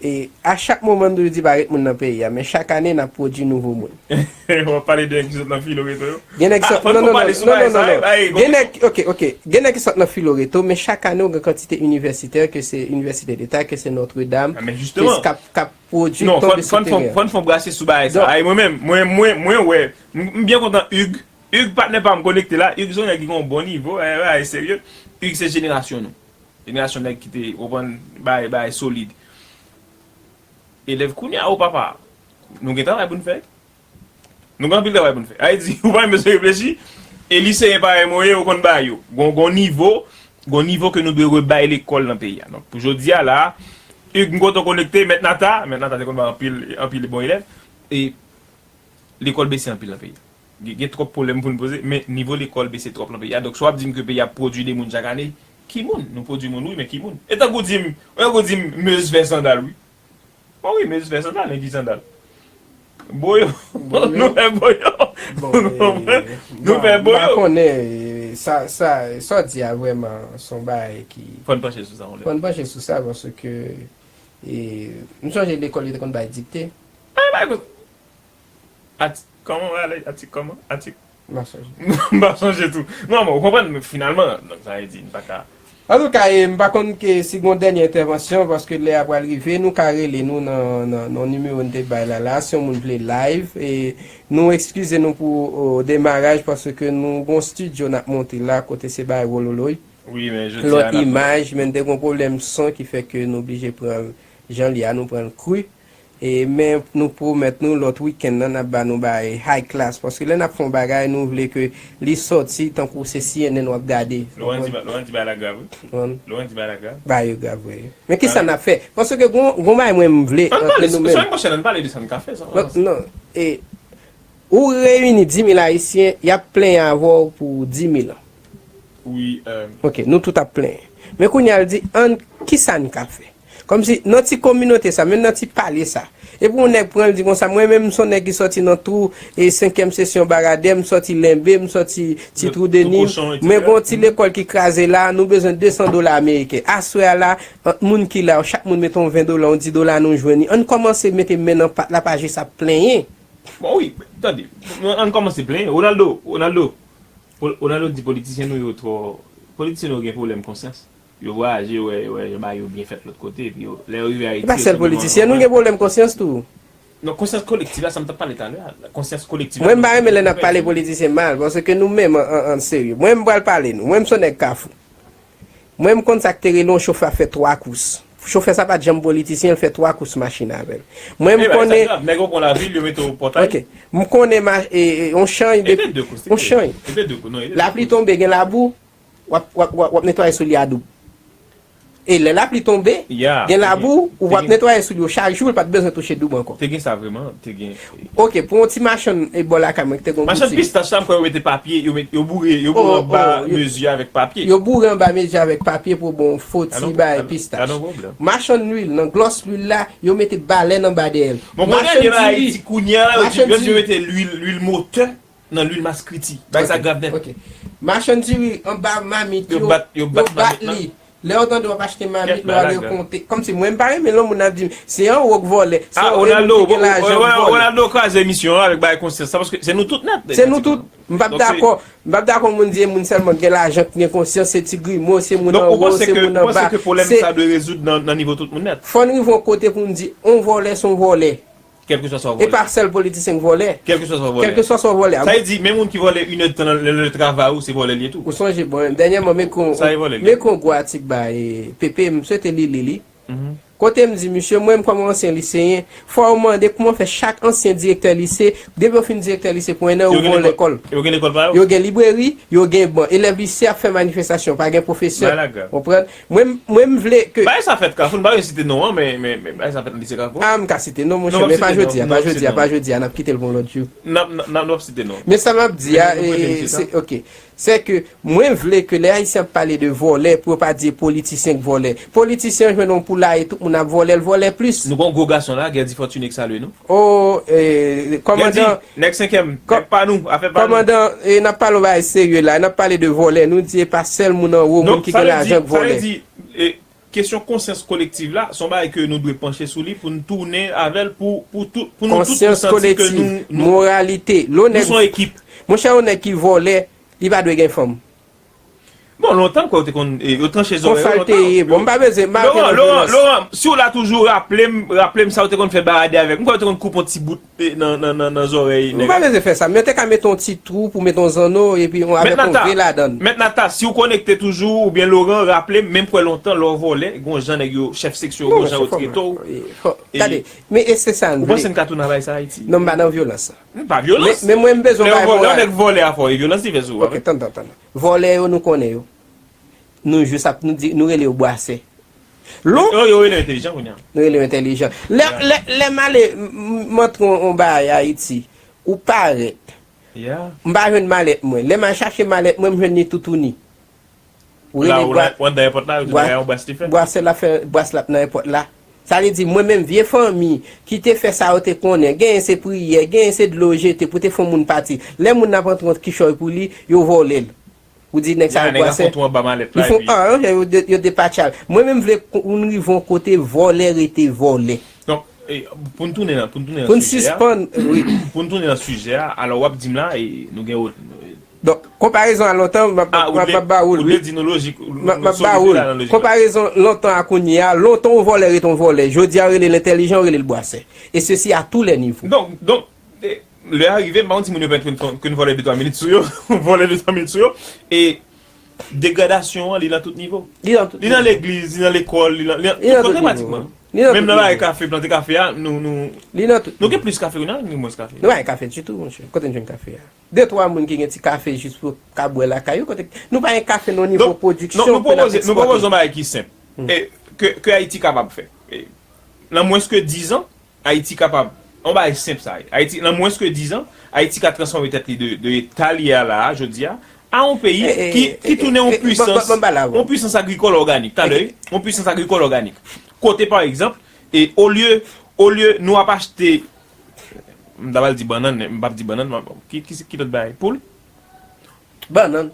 e a chak moman nou di pa ret moun nan peyi a, men chak ane n ap pwodui nouvo moun. W ap pale de nèg ki sot nan Filoreto yo? Gen nèg ki sot, non, non, non, non, non, non. Gen nèg, ok, ok. Gen nèg ki sot nan Filoreto, men chak ane w gen kantite inivèsitè, ke se Inivèsite Leta, ke se Notre Dame, ke se k ap, k ap pwodui tonbe sou teren. Non, fò n fè yon brase sou bagay sa. Ay, mwen menm, mwen, mwen, mwen wè, m, m byen kontan Hugues. Hugues patnè pa m konekte la, Hugues se yon nèg ki gen yon bon nivo, bagay serye. Hugues se jenerasyon nou. Jenerasyon nèg ki te, ou konprann, bay, bay solid. Elèv kounye a, o papa, nou gen travay pou n fè. Nou gen anpil travay pou n fè. Ayiti, ou pa menm bezwen reflechi. E liseyen parèy mwen ye, ou konn bagay yo. Gon, gon nivo, gon nivo ke nou dwe rebay lekòl nan peyi a. Donk, pou jodi a la, Hugues, m kontan konekte, Mèt Nata, Mèt Nata te konn bay anpil, anpil bon elèv. E lekòl bese anpil nan peyi a. Gen, gen twòp pwoblèm pou n poze, men nivo lekòl bese twòp nan peyi a. Donk, si w ap di m ke peyi a ap pwodui de moun chak ane, ki moun? Nou pwodui moun, wi, men ki moun? E tankou di m, e tankou di m, Meuse vè sandal, wi. Bon, wi, Meuse vè sandal, men ki sandal? Boyo. Boyo? Nou fè boyo. Bon, nou fè boyo. M pa konnen, e, sa, sa, sa w di a vrèman, se yon bagay ki. Fò n panche sou sa, yon lè. Fò n panche sou sa, paske, e, m sonje lekòl, yo te konn bay dikte. Ay, bay kout. Atik, kòman w ale? Atik kòman? Atik. M pa sonje. M pa sonje tou. Non, men ou konprann, men finalman, donk, sa vle di, n pa ka. Antouka, e, m pa konn ke si gon dènye entèvansyon, paske lè a pral rive, nou ka rele nou nan, nan, nan nimewo n te bay la, la, si yon moun vle live, e nou ekskize nou pou, o, demaraj, paske nou gon estidyo n ap monte la, kote se bay wololoy. Wi, men jodi a, lòt imaj, men n te gon pwoblèm son ki fè ke nou blije pran l jan l ye a, nou pran l kri. E, men nou pwomèt nou lòt wikenn nan, n ap ba nou bagay high class. Paske lè n ap fè yon bagay, nou vle ke li sòti tankou se C N N w ap gade. Laurent di ba-, Laurent di bagay la grav, wi. Laurent di bagay la grav. Bagay yo grav, vre. Men kisa n ap fè? Paske gon, gon bagay mwen m vle ant nou menm. Ann pale, semèn pwochèn, ann pale de sa n ka fè, sa. Non, e, ou reyini dis mil Ayisyen, y ap plenyen avè w pou dis mil an. Wi, e. Ok, nou tout ap plenyen. Men kounye a l di, ann, kisa n ka fè? Kòmsi, nan ti kominote sa, menm nan ti palye sa. Epi yon nèg pran l di konsa, mwen menm, m se yon nèg ki sòti nan twou, e senkyèm sesyon Baradè, m sòti Lenbe, m sòti Ti Twou Deni. Mwen gon ti lekòl ki kraze la, nou bezwen de san dola ameriken. Aswè a la, ant moun ki la, chak moun mete yon ven dola, yon dis dola, nou jwenn li. Ann kòmanse mete men nan pat la, pa jis ap plenyen. Bon, wi, tande. Ann kòmanse plenyen. Ronaldo, Ronaldo. Ronaldo di politisyen nou yo twò, politisyen nou yo gen pwoblèm konsyans. Yo vwayaje, yo wè, yo wè, yo bay yo byen fèt lòt kote, epi yo, lè yo rive Ayiti, e pa sèl politisyen nou gen pwoblèm konsyans tou. Non, konsyans kolektiv la, sa m t ap pale talè a. Konsyans kolektiv la. Mwen, m pa renmen lè n ap pale politisyen mal, paske nou menm, an, an, an serye. Mwen, m pral pale nou. Mwen, m se yon nèg Kafou. Mwen, m konn sa k te rele yon chofè ap fè twa kous. Chofè sa pa t janm politisyen, l fè twa kous machin avè l. Mwen, m konnen. Nèg yo pran lavil, yo mete w pòtay. Ok. M konnen ma-, e, e, yon chanj de, yon chanj. Lapli tonbe, gen labou, w ap, w ap, w ap, w ap netwaye sou li a doub. E lè lapli tonbe, gen labou, ou ap netwaye sou li yo chak jou, l pa t bezwen touche doub ankò. Te gen sa vrèman, te gen. Ok, pou yon ti machann e bò lakay mwen ki te gen yon boutik. Machann pistach la, m kwè yo mete papye, yo met, yo boure, yo boure anba mezi avèk papye. Yo boure anba mezi avèk papye pou bon fo ti bay pistach. Machann lwil, nan glòs lwil la, yo mete balèn anba dèyè l. Bon, machann diri, machann diri. Yo mete lwil, lwil motè nan lwil maskriti. Bagay sa grav nèt. Ok. Machann diri anba mamit yo, yo bat li. Lè yo tande w ap achte mamit, yo al rekonte. Kòmsi mwen m pa renmen lè yon moun ap di m, se yon wòk vòlè, se yon moun ki gen lajan k vòlè. Ronaldo kraze emisyon an avèk bagay konsyans sa, paske se nou tout nèt. Se nou tout. M p ap dakò. M p ap dakò moun di e moun sèlman ki gen lajan, ki gen konsyans, se ti grimo, se moun anwo, se moun anba. Donk, ou panse ke pwoblèm sa dwe rezoud nan, nan nivo tout moun nèt? Fò n rive yon kote pou n di, yon vòlè se yon vòlè. Kèlkeswa sa w vòlè. E pa sèl politisyen k vòlè. Kèlkeswa sa w vòlè. Kèlkeswa sa w vòlè. Sa vle di, menm moun ki vòlè inèdtan nan lè, lè travay ou, se vòlè l ye tou. Ou sonje, bon, dènyèman, men kon, men kon gwo atik ba, e, Pepe, m swete li li li. Kote m di, misye, mwen, m kòm yon ansyen liseyen, fò w mande kòman fè chak ansyen direktè lise, depi yo fin direktè lise pou en an, yo vòlè lekòl. Yo gen lekòl pa yo? Yo gen libreri, yo gen ban. Elèv lise ap fè manifestasyon, pa gen pwofesè. Bagay la grav. Konprann? Mwen, mwen, m vle ke. Bagay sa fèt Kafou, n pa vle site non an, men, men, men bagay sa fèt nan lise Kafou. A, m ka site non, monchè, men pa jodi a, pa jodi a, pa jodi a, n ap kite l pou yon lòt jou. N ap, n ap, n ap site non. Men sa m ap di a, e, se, ok. Se ke mwen vle ke lè Ayisyen ap pale de vòlè, pou yo pa di politisyen k vòlè. Politisyen jwenn yon poulaye, tout moun ap vòlè, l vòlè plis. Nou gon gwo gason la, Guerdy Fortuné k salye nou. O, eh, kòmandan, Guerdy, nèg senkyèm, nèg pa nou, afè pa nou. Kòmandan, eh, n ap pale yon bagay serye la, n ap pale de vòlè, nou di e pa sèl moun anwo, moun ki gen lajan k vòlè. Non, sa vle di, sa vle di, eh, kesyon konsyans kolektiv la, se yon bagay ke nou dwe panche sou li pou n tounen avè l, pou, pou tout, pou nou tout nou santi ke nou, nou, moralite, nou se yon ekip. Monchè, yon nèg ki vòlè, li pa dwe gen fanm. Bon, lontan, m kwè yo te konn, eh, yo tranche zòrèy yo lontan. Konsa l te ye. Bon, m pa bezwen, m pa antre nan vyolans. Laurent, Laurent, si w la toujou, raple m, raple m sa w te konn fè barade avè m. M kwè yo te konn koupe yon ti bout, eh, nan, nan, nan, nan zòrèy nèg la. M pa bezwen fè sa, men yo te ka mete yon ti twou pou mete yon zanno, epi yon, avèk yon ve ladann. Mèt Nata, si w konekte toujou, oubyen Laurent, raple m, men m kwè lontan, lè w vòlè, gon jan nèg yo, chèf seksyon yo, gon jan yo trete w. Gade, men e se sa n vle. Ou panse n ka tounen a bay sa Ayiti? Non, m pa nan vyolans. Pa vyolans. Men, men mwen, m bezwen bay moral. Lè yon nèg vòlè a fò, e vyolans li fè sou ou. Ok, tann, tann, tann. Vòlè yo, nou konnen yo. Nou jis ap, nou di, nou rele yo bwasè. Lon. Yo, yo rele yo entèlijan kounye a. Nou rele yo entèlijan. Lè, lè, lè m ale, m, m, m antre yon, yon bagay Ayiti, ou parèt. M pa jwenn malèt mwen. Lè m al chache malèt mwen, m jwenn li toutouni. Ou rele bwa-, bwasè la fè, bwasè la ap nan èpòt la. Sa vle di, mwen menm, vye fanmi ki te fè sa yo te konnen, genyen se priyè, genyen se dlo jete pou te fè yon moun pati. Lè moun nan ap antre yon kichòy pou li, yo vòlè l. Ou di nèg sa yo bwasè. Li fè yon an, yo de-, yo depatcha l. Mwen menm vle pou n rive yon kote vòlè rete vòlè. Donk, e, pou n tounen nan, pou n tounen nan sijè a. Pou n sispann, wi. Pou n tounen nan sijè a, alò w ap di m la, e, nou gen Donk, konparezon a lontan, m ap, m ap, m ap ba ou l, wi. M ap, m ap ba ou l. Konparezon lontan a kounye a, lontan yon vòlè rete yon vòlè. Jodi a, yo rele l entèlijan, yo rele l bwasè. Et ceci à tous les niveaux. Donk, donk, e, lè a rive, m pa konn si moun yo pèmèt ke n fè, ke n vòlè de twa minit sou yo, vòlè de twa minit sou yo. E degradasyon an, li nan tout nivo. Li nan tout nivo. Li nan legliz, li nan lekòl, li nan, li nan tout kote pratikman. Menm nan bagay kafe, plante kafe a, nou, nou, nou gen plis kafe kounye a, nou gen mwens kafe. Nou pa gen kafe ditou, monchè. Kote n jwenn kafe a? De twa moun ki gen ti kafe jis pou ka bwè lakay yo, kote, nou pa gen kafe nan nivo pwodiksyon pou n ap ekspòte. Donk, nou pwopoze, nou pwopoze yon bagay ki senp. E, ke, ke Ayiti kapab fè. E, nan mwens ke diz an, Ayiti kapab, yon bagay senp sa ye. Ayiti, nan mwens ke diz an, Ayiti ka transfòme tèt li de, de eta li ye a la a, jodi a, a yon peyi ki, ki tounen yon pwisans, yon pwisans agrikòl òganik. Talè, yon pwisans agrikòl òganik. Kote, pa egzanp, e olye, olye nou ap achte, m ta pral di bannann, men m p ap di bannann, m ap, ki, ki, ki lòt bagay? Poul? Bannann.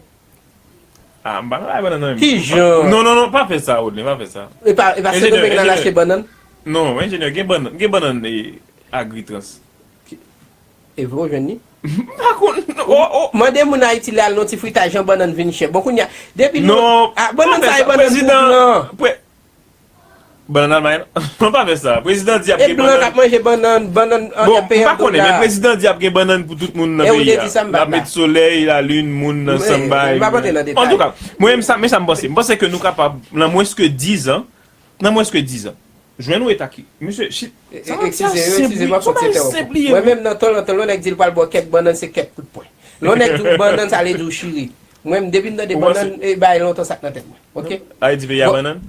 Ah, m pa nan bagay bannann nan menm. Ki jan? Non, non, non, pa fè sa, Rodney, pa fè sa. E pa, e pa Sendomeng n al achte bannann? Non, enjenyè, gen bannann, gen bannann, e, Agritrans. E vre w jwenn li? M pa konn, oh, oh. Mande moun Ayiti lè al nan ti fritaj, jan bannann vin chè. Bon, kounye a, depi nou, ah, bannann sa e bannann pou blan. Bannann Almay la? Non, pa fè sa. Prezidan di ap gen bannann. E blan k ap manje bannann, bannann an peyèl dola. Bon, m pa konnen, men prezidan di ap gen bannann pou tout moun nan peyi a. L ap met solèy, lalin, moun nan sanm bay. Antouka, mwen menm sa, men sa m panse. M panse ke nou kapab, nan mwens ke diz an, nan mwens ke diz an, jwenn yon eta ki, mesye, shit, sa, sa senp, wi, sa senp li ye, wi. Mwen menm nan tan lontan, lè yon nèg di l pral ba w kèk bannann, se kèk kout pwen. Lè yon nèg di w bannann, sa vle di w chire. Mwen menm, depi m tande bannann, e bagay lontan sa k nan tèt mwen. Ok? Ayiti peyi a bannann?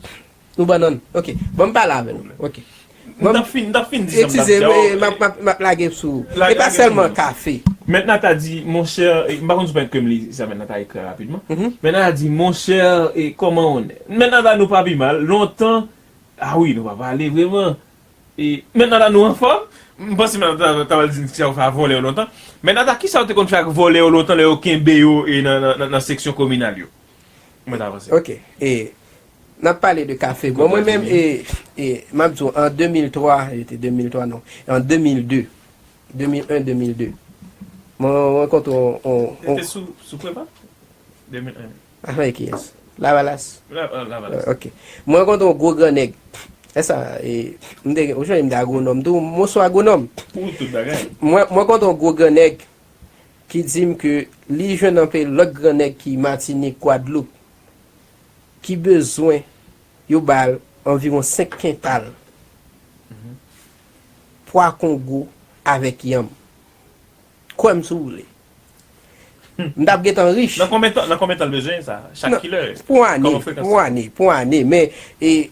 Nou bannann. Ok. Ban m pale avè l. Ok. M t ap fin, m t ap fin di sa m t ap di a. Eskize, m ap, m ap, m ap lage sou ou. E pa sèlman kafe. Mèt Nata di, monchè, e, m pa konn si w pèmèt ke m li sa Mèt Nata ekri a rapidman. Mèt Nata di, monchè, e, kòman w ye? Mèt Nata, nou pa pi mal. Lontan, ah wi, nou pa pale vrèman. E, Mèt Nata, nou anfòm? M panse Mèt Nata ta pral di n kisa yo fè ak vòlè yo lontan. Mèt Nata, kisa yo te konn fè ak vòlè yo lontan lè yo kenbe yo, e, nan, nan, nan, nan seksyon kominal yo? Mwen ta panse. Ok. E, n ap pale de kafe. Bon, mwen menm, e, e, m ap di w, an de mil twa, e te de mil twa, non. An de mil de. De mil en, de mil de. Mwen rankontre yon, yon, yon... Ou te sou, sou Preval? De mil en. Avèk kiyès? Lavalas? La, la, Lavalas. Ok. Mwen rankontre yon gwo grannèg. E sa, e, m te, ou jwenn m te agwonòm tou, m on sou agwonòm. Ou tout bagay. Mwen, mwen rankontre yon gwo grannèg ki di m ke li jwenn anpil lòt grannèg ki Matinik, Gwadloup, ki bezwen yo ba l anviwon senk kental pwa kongo avèk yanm. Kwè m si w vle. M t ap gentan rich. Nan konbyen tan, nan konbyen tan l bezwen sa? Chak kilè? Pou ane, pou ane, pou ane. Men, e,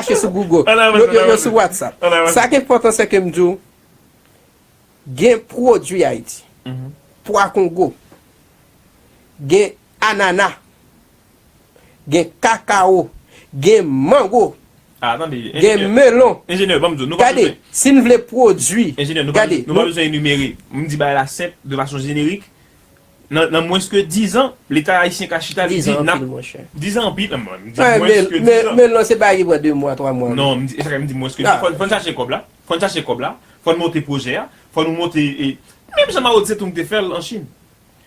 chache sou Google. Yo, yo, yo sou WhatsApp. Sa ki enpòtan, se ke m di w, gen pwodui Ayiti. Pwa Kongo. Gen anana. Gen kakao. Gen mango. Ah, tande, gen enjenyè, melon. Enjenyè, ban m di w, nou pa bezwen. Gade, si n vle pwodui, enjenyè, nou pa, gade, nou pa bezwen enimere. M di bagay la senp, de fason jenerik. Nan, nan mwens ke dizan, Leta ayisyen ka chita, li di, n ap, dizan anpil, monchè. Dizan anpil, m di mwens ke dizan. Men, men, men non, se bagay ki pran de mwa, twa mwa. Non, m di, e sa k fè m di mwens ke dizan. Fò, fò n chache kòb la. Fò n chache kòb la. Fò n monte pwojè a. Fò nou monte, e, menm jan Mao Tse Tung te fè l an Chin.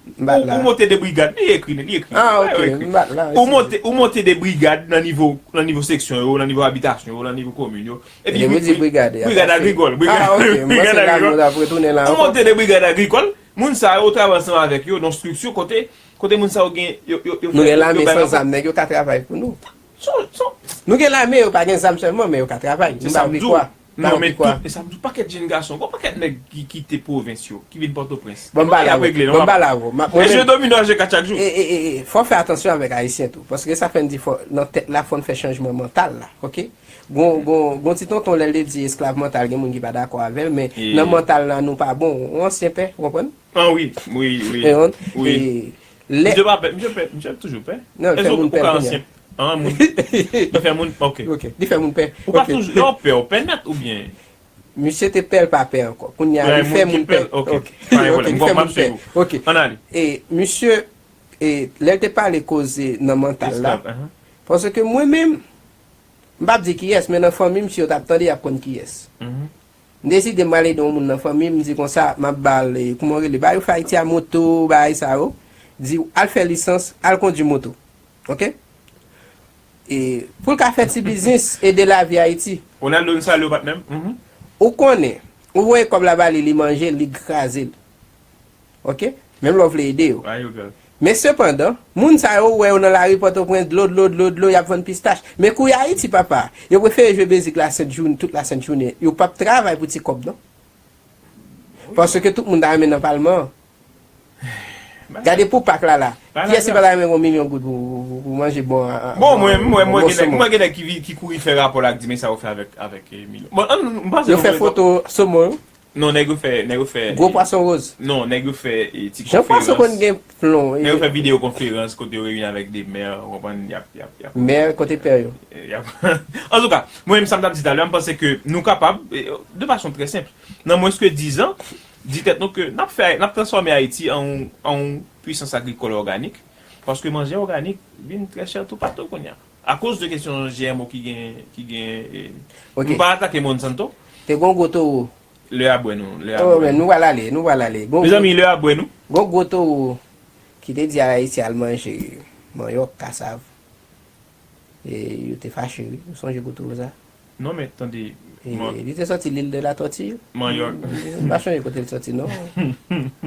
Ou, ou monte de brigad, li ekri, li ekri. Ah, ok, m bat la. Ou monte, ou monte de brigad nan nivo, nan nivo seksyon yo, nan nivo abitasyon yo, nan nivo komin yo. Epi, brigad agrikòl, brigad agrikòl. Ou monte de brigad agrikòl, moun sa yo, ou travay ansanm avèk yo, nan strikti kote, kote moun sa yo gen, yo, yo, yo fè, yo bay rapò. Nou gen lame san zam, nèg yo ka travay pou nou. Nou gen lame, yo pa gen zam sèlman, men yo ka travay. Se sa m di w. Non, men tout, e sa m di w, pakèt jenn gason, gon pakèt nèg ki kite pwovens yo, ki vin Pòtoprens. Bon, m pale avè w. Bon, m pale avè w. E jwe domino a jwe kat chak jou. E, e, e, e, fò w fè atansyon avèk Ayisyen tou. Paske sa fè n di fò, nan tèt la, fò n fè chanjman mantal la, ok? Gon, gon, gon ti tonton, lè l te di esklav mantal, gen moun ki pa dakò avè l, men nan mantal la, nou pa bon. Ou ansyen pè, ou konprann? Ah, wi, wi, wi. Wi. Misye pa pè, misye pè, misye toujou pè. Non, li fè moun pè kounye a. An, moun. Li fè moun, ok. Ok, li fè moun pè. Ou pa toujou, lè w pè, w pè nèt oubyen? Misye te pè, l pa pè ankò. Kounye a, li fè moun pè. Ok. Pa gen pwoblèm. Bon, m ap swiv ou. Ok. Ann ale. E, misye, e, lè l te pale koze nan mantal la, paske mwen menm, m p ap di kiyès, men nan fanmi misye yo t ap tande, y ap konn kiyès. M deside m al ede yon moun nan fanmi m, m di konsa, m ap ba l, e, kouman yo rele, bagay yo fè Ayiti a, moto, bagay sa yo. Di, al fè lisans, al kondui moto. Ok? E, pou l ka fè ti biznis, ede lavi Ayiti. Ronaldo, n salye w, patnè m. Ou konnen, ou voye kòb la ba li, li manje l, li kraze l. Ok? Menm lè w vle ede yo. Men sepandan, moun sa yo ou wè yo nan lari Pòtoprens, dlo, dlo, dlo, dlo, y ap vann pistach. Men kounye a Ayiti, papa, yo prefere jwe mizik lasent jounen, tout lasent jounen. Yo p ap travay pou ti kòb, non. Paske tout moun ta renmen nan palman an. Gade pou Pak la la. Kiyès ki pa ta renmen yon milyon goud pou, pou, pou manje bon, a, a, bon, mwen, mwen, mwen gen nèg, mwen gen nèg ki vi-, ki kouri fè rapò la, ki di, "Men sa yo fè avèk, avèk, e, milyon." Bon, an, m panse yo fè foto somon yo. Non, nèg yo fè, nèg yo fè, gwo pwason woz. Non, nèg yo fè, e, ti konferans. Jan pwason konn gen plon, nèg yo fè videyo konferans kote yo reyini avèk de mè, ou konprann, y ap, y ap, y ap. Mè kote pè yo. E, y ap. Antouka, mwen menm sa m t ap di talè, m panse ke nou kapab, e, de fason trè senp, nan mwens ke dizan, di tèt nou ke n ap fè, n ap transfòme Ayiti an yon, an yon pwisans agrikòl òganik, paske manje òganik vin trè chè toupatou kounye a. Akoz de kesyon G M O ki gen, ki gen, e, nou pa atake Monsanto. Te gon gwo towo. Lè a bwè nou, lè a bwè nou. Oh, men nou pral ale, nou pral ale. Mezanmi, lè a bwè nou. Gon gwo towo ki te di Ayiti al manje manyòk, kasav. E yo te fache, wi. Ou sonje gwo towo sa? Non, men tande. E, li te sòti l'île de la Tortue. Manyòk. M pa sonje kote l sòti, non.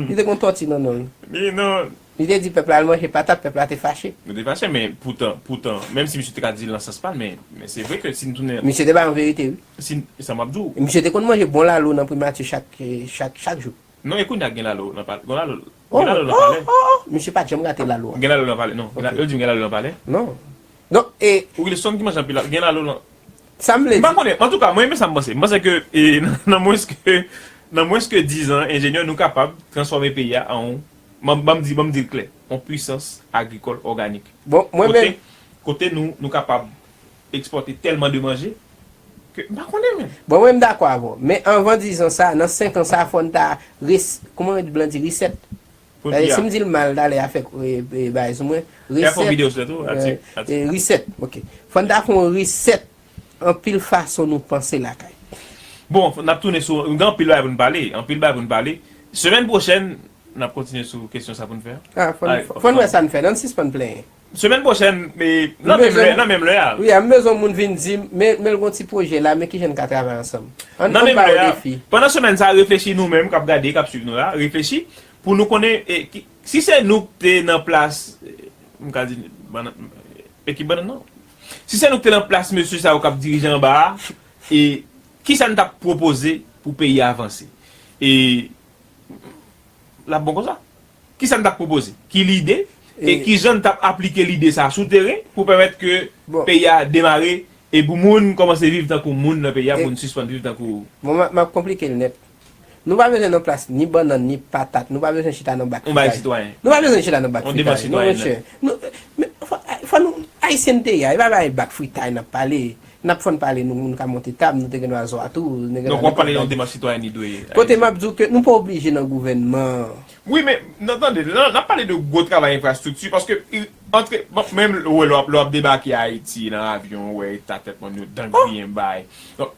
Li te gon tòti nan non l. Li te di pèp la al manje patat, pèp la te fache. Yo te fache, men poutan, poutan, menm si misye te ka di l nan sans pa l, men, men se vre ke si n tounen. Misye te bay yon verite, wi. Si, sa m ap di w. Misye te konn manje bon lalo nan primati chak, chak, chak jou. Non, e kounye a gen lalo nan palè. Gen lalo, gen lalo nan palè. Oh, oh, oh, misye pa t janm rate lalo a. Gen lalo nan palè, non. Gen la-, yo di m gen lalo nan palè. Non. Donk, e Wilson ki manje anpil lalo, gen lalo nan. Sa m vle di. M pa konnen. Antouka, mwen, men sa m panse. M panse ke, e, nan, nan mwens ke, nan mwens ke dizan, enjenyè, nou kapab transfòme peyi a an yon, ban m, ban m di, ban m di l klè, yon pwisans agrikòl òganik. Bon, mwen menm. Kote, kote nou, nou kapab ekspòte tèlman de manje ke m pa konnen, men. Bon, mwen, m dakò avè w. Men anvan dizan sa, nan senk an sa, fò n ta res-, kòman blan di, reset. Pou n pi a. Si m di l mal talè, afè, e, e, bagay sou mwen. Reset. Fè yon videyo sou tèt ou, atik, atik. E, reset, ok. Fò n ta fè yon reset anpil fason nou panse lakay. Bon, n ap tounen sou, gen anpil bagay pou n pale, anpil bagay pou n pale. Semèn pwochèn, n ap kontinye sou kesyon sa pou n fè. Ah, fò n, fò n wè sa n fè, nan n sispann plenyen. Semèn pwochèn, e, nan menm lè, nan menm lè a. Wi, a, m bezwen moun vin di m, men, men l gon ti pwojè la, men kijan n ka travay ansanm. Ann, ann ba yo defi. Pandan semèn sa a, reflechi nou menm k ap gade, k ap swiv nou la, reflechi pou nou konnen, e, ki, si se nou k te nan plas, e, m ka di, bann-, ekip bannann nan. Si se nou k te nan plas mesye sa yo k ap dirije anba a, e, kisa n t ap pwopoze pou peyi a avanse? E, l ap bon konsa. Kisa n t ap pwopoze? Ki lide? E kijan n t ap aplike lide sa a sou teren pou pèmèt ke peyi a demare e pou moun kòmanse viv tankou moun nan peyi a, pou n sispann viv tankou... Bon, m ap konplike l nèt. Nou pa bezwen nan plas ni bannann, ni patat. Nou pa bezwen chita nan bak fritay. Nou pa bezwen chita nan bak fritay. Non, monchè. Men, fò nou, Ayisyen n te ye a, e pa bay bak fritay n ap pale. N ap fò n pale, nou, nou ka monte tab, nou te gen dwa zwa tou, nou te gen dwa... Donk, w ap pale nan demach sitwayen li dwe. Kote m ap di w ke nou pa oblije nan gouvènman. Wi, men, n, tande, n, n ap pale de gwo travay enfrastrikti, paske, antre, bon, menm lè w ap, lè w ap debake Ayiti nan avyon, w wè eta tèt moun yo, dan griyen bay.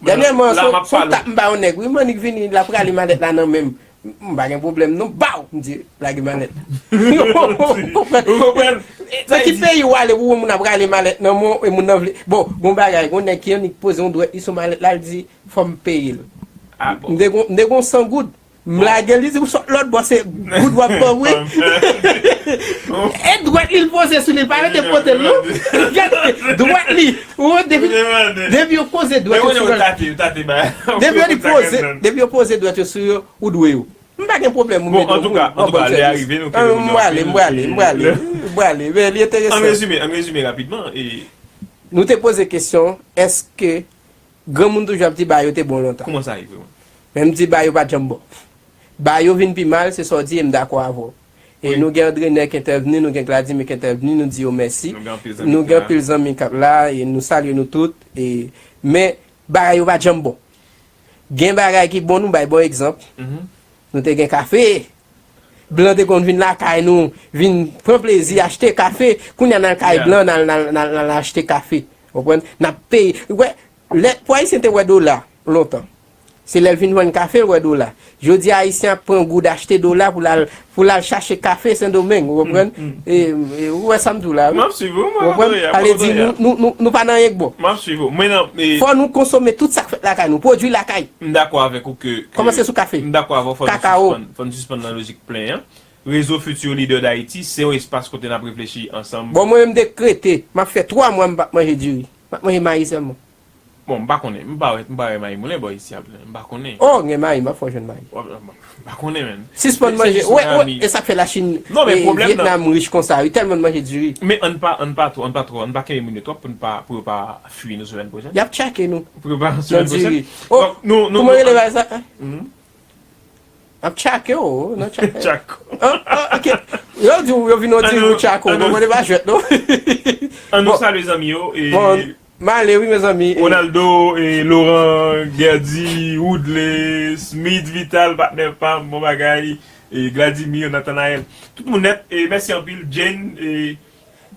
Dènyèman, se yon tap m ba yon nèg, wi, m annik vini, l ap rale malèt la nan men m. M pa gen pwoblèm non, baw! M di, lage malèt la. Ou konprann? Nan ki peyi w ale pou wè moun ap rale malèt nan men w e moun nan vle... Bon, gon bagay, gon nèg ki annik poze yon dwèt li sou malèt la, l di, fò m peye l. M te gon, m te gon san goud. M lage l, li di, ou sot lòt bò, se goud w ap ban m, wi. E dwèt li l poze sou li, l pa rete pote l, non. Gade, dwèt li. Ou wè, depi, depi yo poze dwèt yo sou yo, depi yo poze, depi yo poze dwèt yo sou yo, ou dwe yo. M pa gen pwoblèm, ou mete w, antouka, lè a rive, nou kenbe moun yo anpil. M prale, m prale, m prale, m prale. Men li enteresan. An rezime, an rezime rapidman, e... Nou te poze kesyon, èske granmoun toujou ap di ba yo te bon lontan? Kouman sa ye, vreman? Men m di ba yo pa t janm bon. Ba yo vin pi mal, se sa w di, e m dakò avè w. E nou gen Andrener k entèvni, nou gen Gladimir k entèvni, nou di yo mèsi. Nou gen anpil zanmi k ap la, e nou salye nou tout. E, men, bagay yo pa t janm bon. Gen bagay ki bon, nou bay bon egzanp. Nou te gen kafe. Blan te konn vin lakay nou, vin pran plezi, achte kafe. Kounye a n al kay blan, n al, n al, n al, n al achte kafe. Konprann? N ap peye. Ou wè, lè, pou Ayisyen te wè dola lontan, se lè l vin vann kafe, l wè dola. Jodi a, Ayisyen ap pran goud achte dola pou l al, pou l al chache kafe Sendomeng, ou konprann? E, e, ou wè sa m di w la, wi. M ap swiv ou, mwen, Andrea, m ap konprann. Sa vle di, nou, nou, nou, nou pa nan anyen k bon. M ap swiv ou. Mwen nan, e... Fò nou konsome tout sa k fèt lakay nou, pwodui lakay. M dakò avèk ou ke, ke... Kòmanse sou kafe. M dakò avè w, fò nou sispann, fò nou sispann nan lojik plen an. Rezo Futur Leader d'Haïti, se yon espas kote n ap reflechi ansanm. Bon, mwen menm, m dekrete, m ap fè twa mwa m p ap manje diri. M ap manje mayi sèlman. Bon, m pa konnen. M pa wè, m pa wè mayi moulen bò isi a, m pa konnen. Oh, gen mayi, m ap fè w jwenn mayi. M pa konnen, menn. Sispann manje. Wè, wè, e sa k fè Lachin, e Vyetnam rich konsa, yo tèlman manje diri. Men ann pa, ann pa twò, ann pa twò, ann pa kenbe moun yo twòp pou n pa, pou yo pa fui nou semèn pwochèn. Y ap tchake nou. Pou yo pa semèn pwochèn. Donk, nou, nou, kouman rele bagay sa? Ap tchake w, non, tchake. Tchako. Ah, ah, ok. Yo di w, yo vin w di w tchako, bon, mwen pa jwèt, non. Ann nou salye zanmi yo, e... Bon, m ale wi, mezanmi, e... Ronaldo, e Laurent, Gerdy, Woodley, Smith, Vital, patnè pa m, bon bagay, e Gladimir, Nathanael. Tout moun nèt, e mèsi anpil, Jane, e...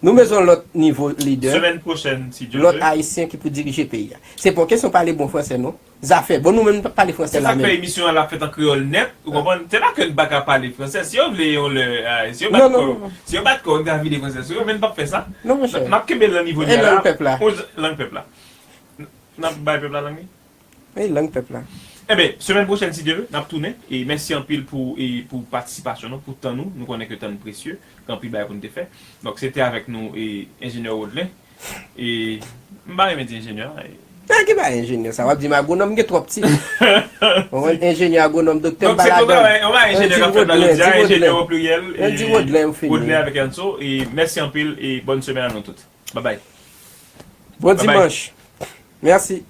Nou bezwen lòt nivo lidè, semèn pwochèn, si Dye vle, lòt Ayisyen ki pou dirije peyi a. Se pa yon kesyon pale bon fransè, non. Zafè. Bon, nou menm, nou p ap pale fransè la menm. Se sa k fè emisyon an l ap fèt an kreyòl nèt, ou konprann? Se pa ke n pa ka pale fransè. Si yo vle yon lè, a, si yo bat kò yo, si yo bat kò yo, n ka vide fransè sou yo, men n p ap fè sa. Non, monchè. N ap kenbe l nan nivo li a la. E lang pèp la? Lang pèp la. N ap bay pèp la lang li? E lang pèp la. Enben, semèn pwochèn, si Dye vle, n ap tounen. E mèsi anpil pou, e pou patisipasyon nou, pou tan nou. Nou konnen ke tan n presye, gen anpil bagay pou n te fè. Donk, se te avèk nou, e, enjenyè Rodlin. E, m pa renmen di enjenyè, e. Nan ki bagay enjenyè sa? W ap di m agwonòm, m gen twòp tit. Ou konprann? Enjenyè, agwonòm, doktè, m pa ladan. Donk, se yon bagay, yon bagay enjenyè k ap fèt la jodi a, enjenyè o pliryèl, e Rodlin avèk Anso. E mèsi anpil, e bòn semèn a nou tout. Babay. Bon dimanch. Mèsi.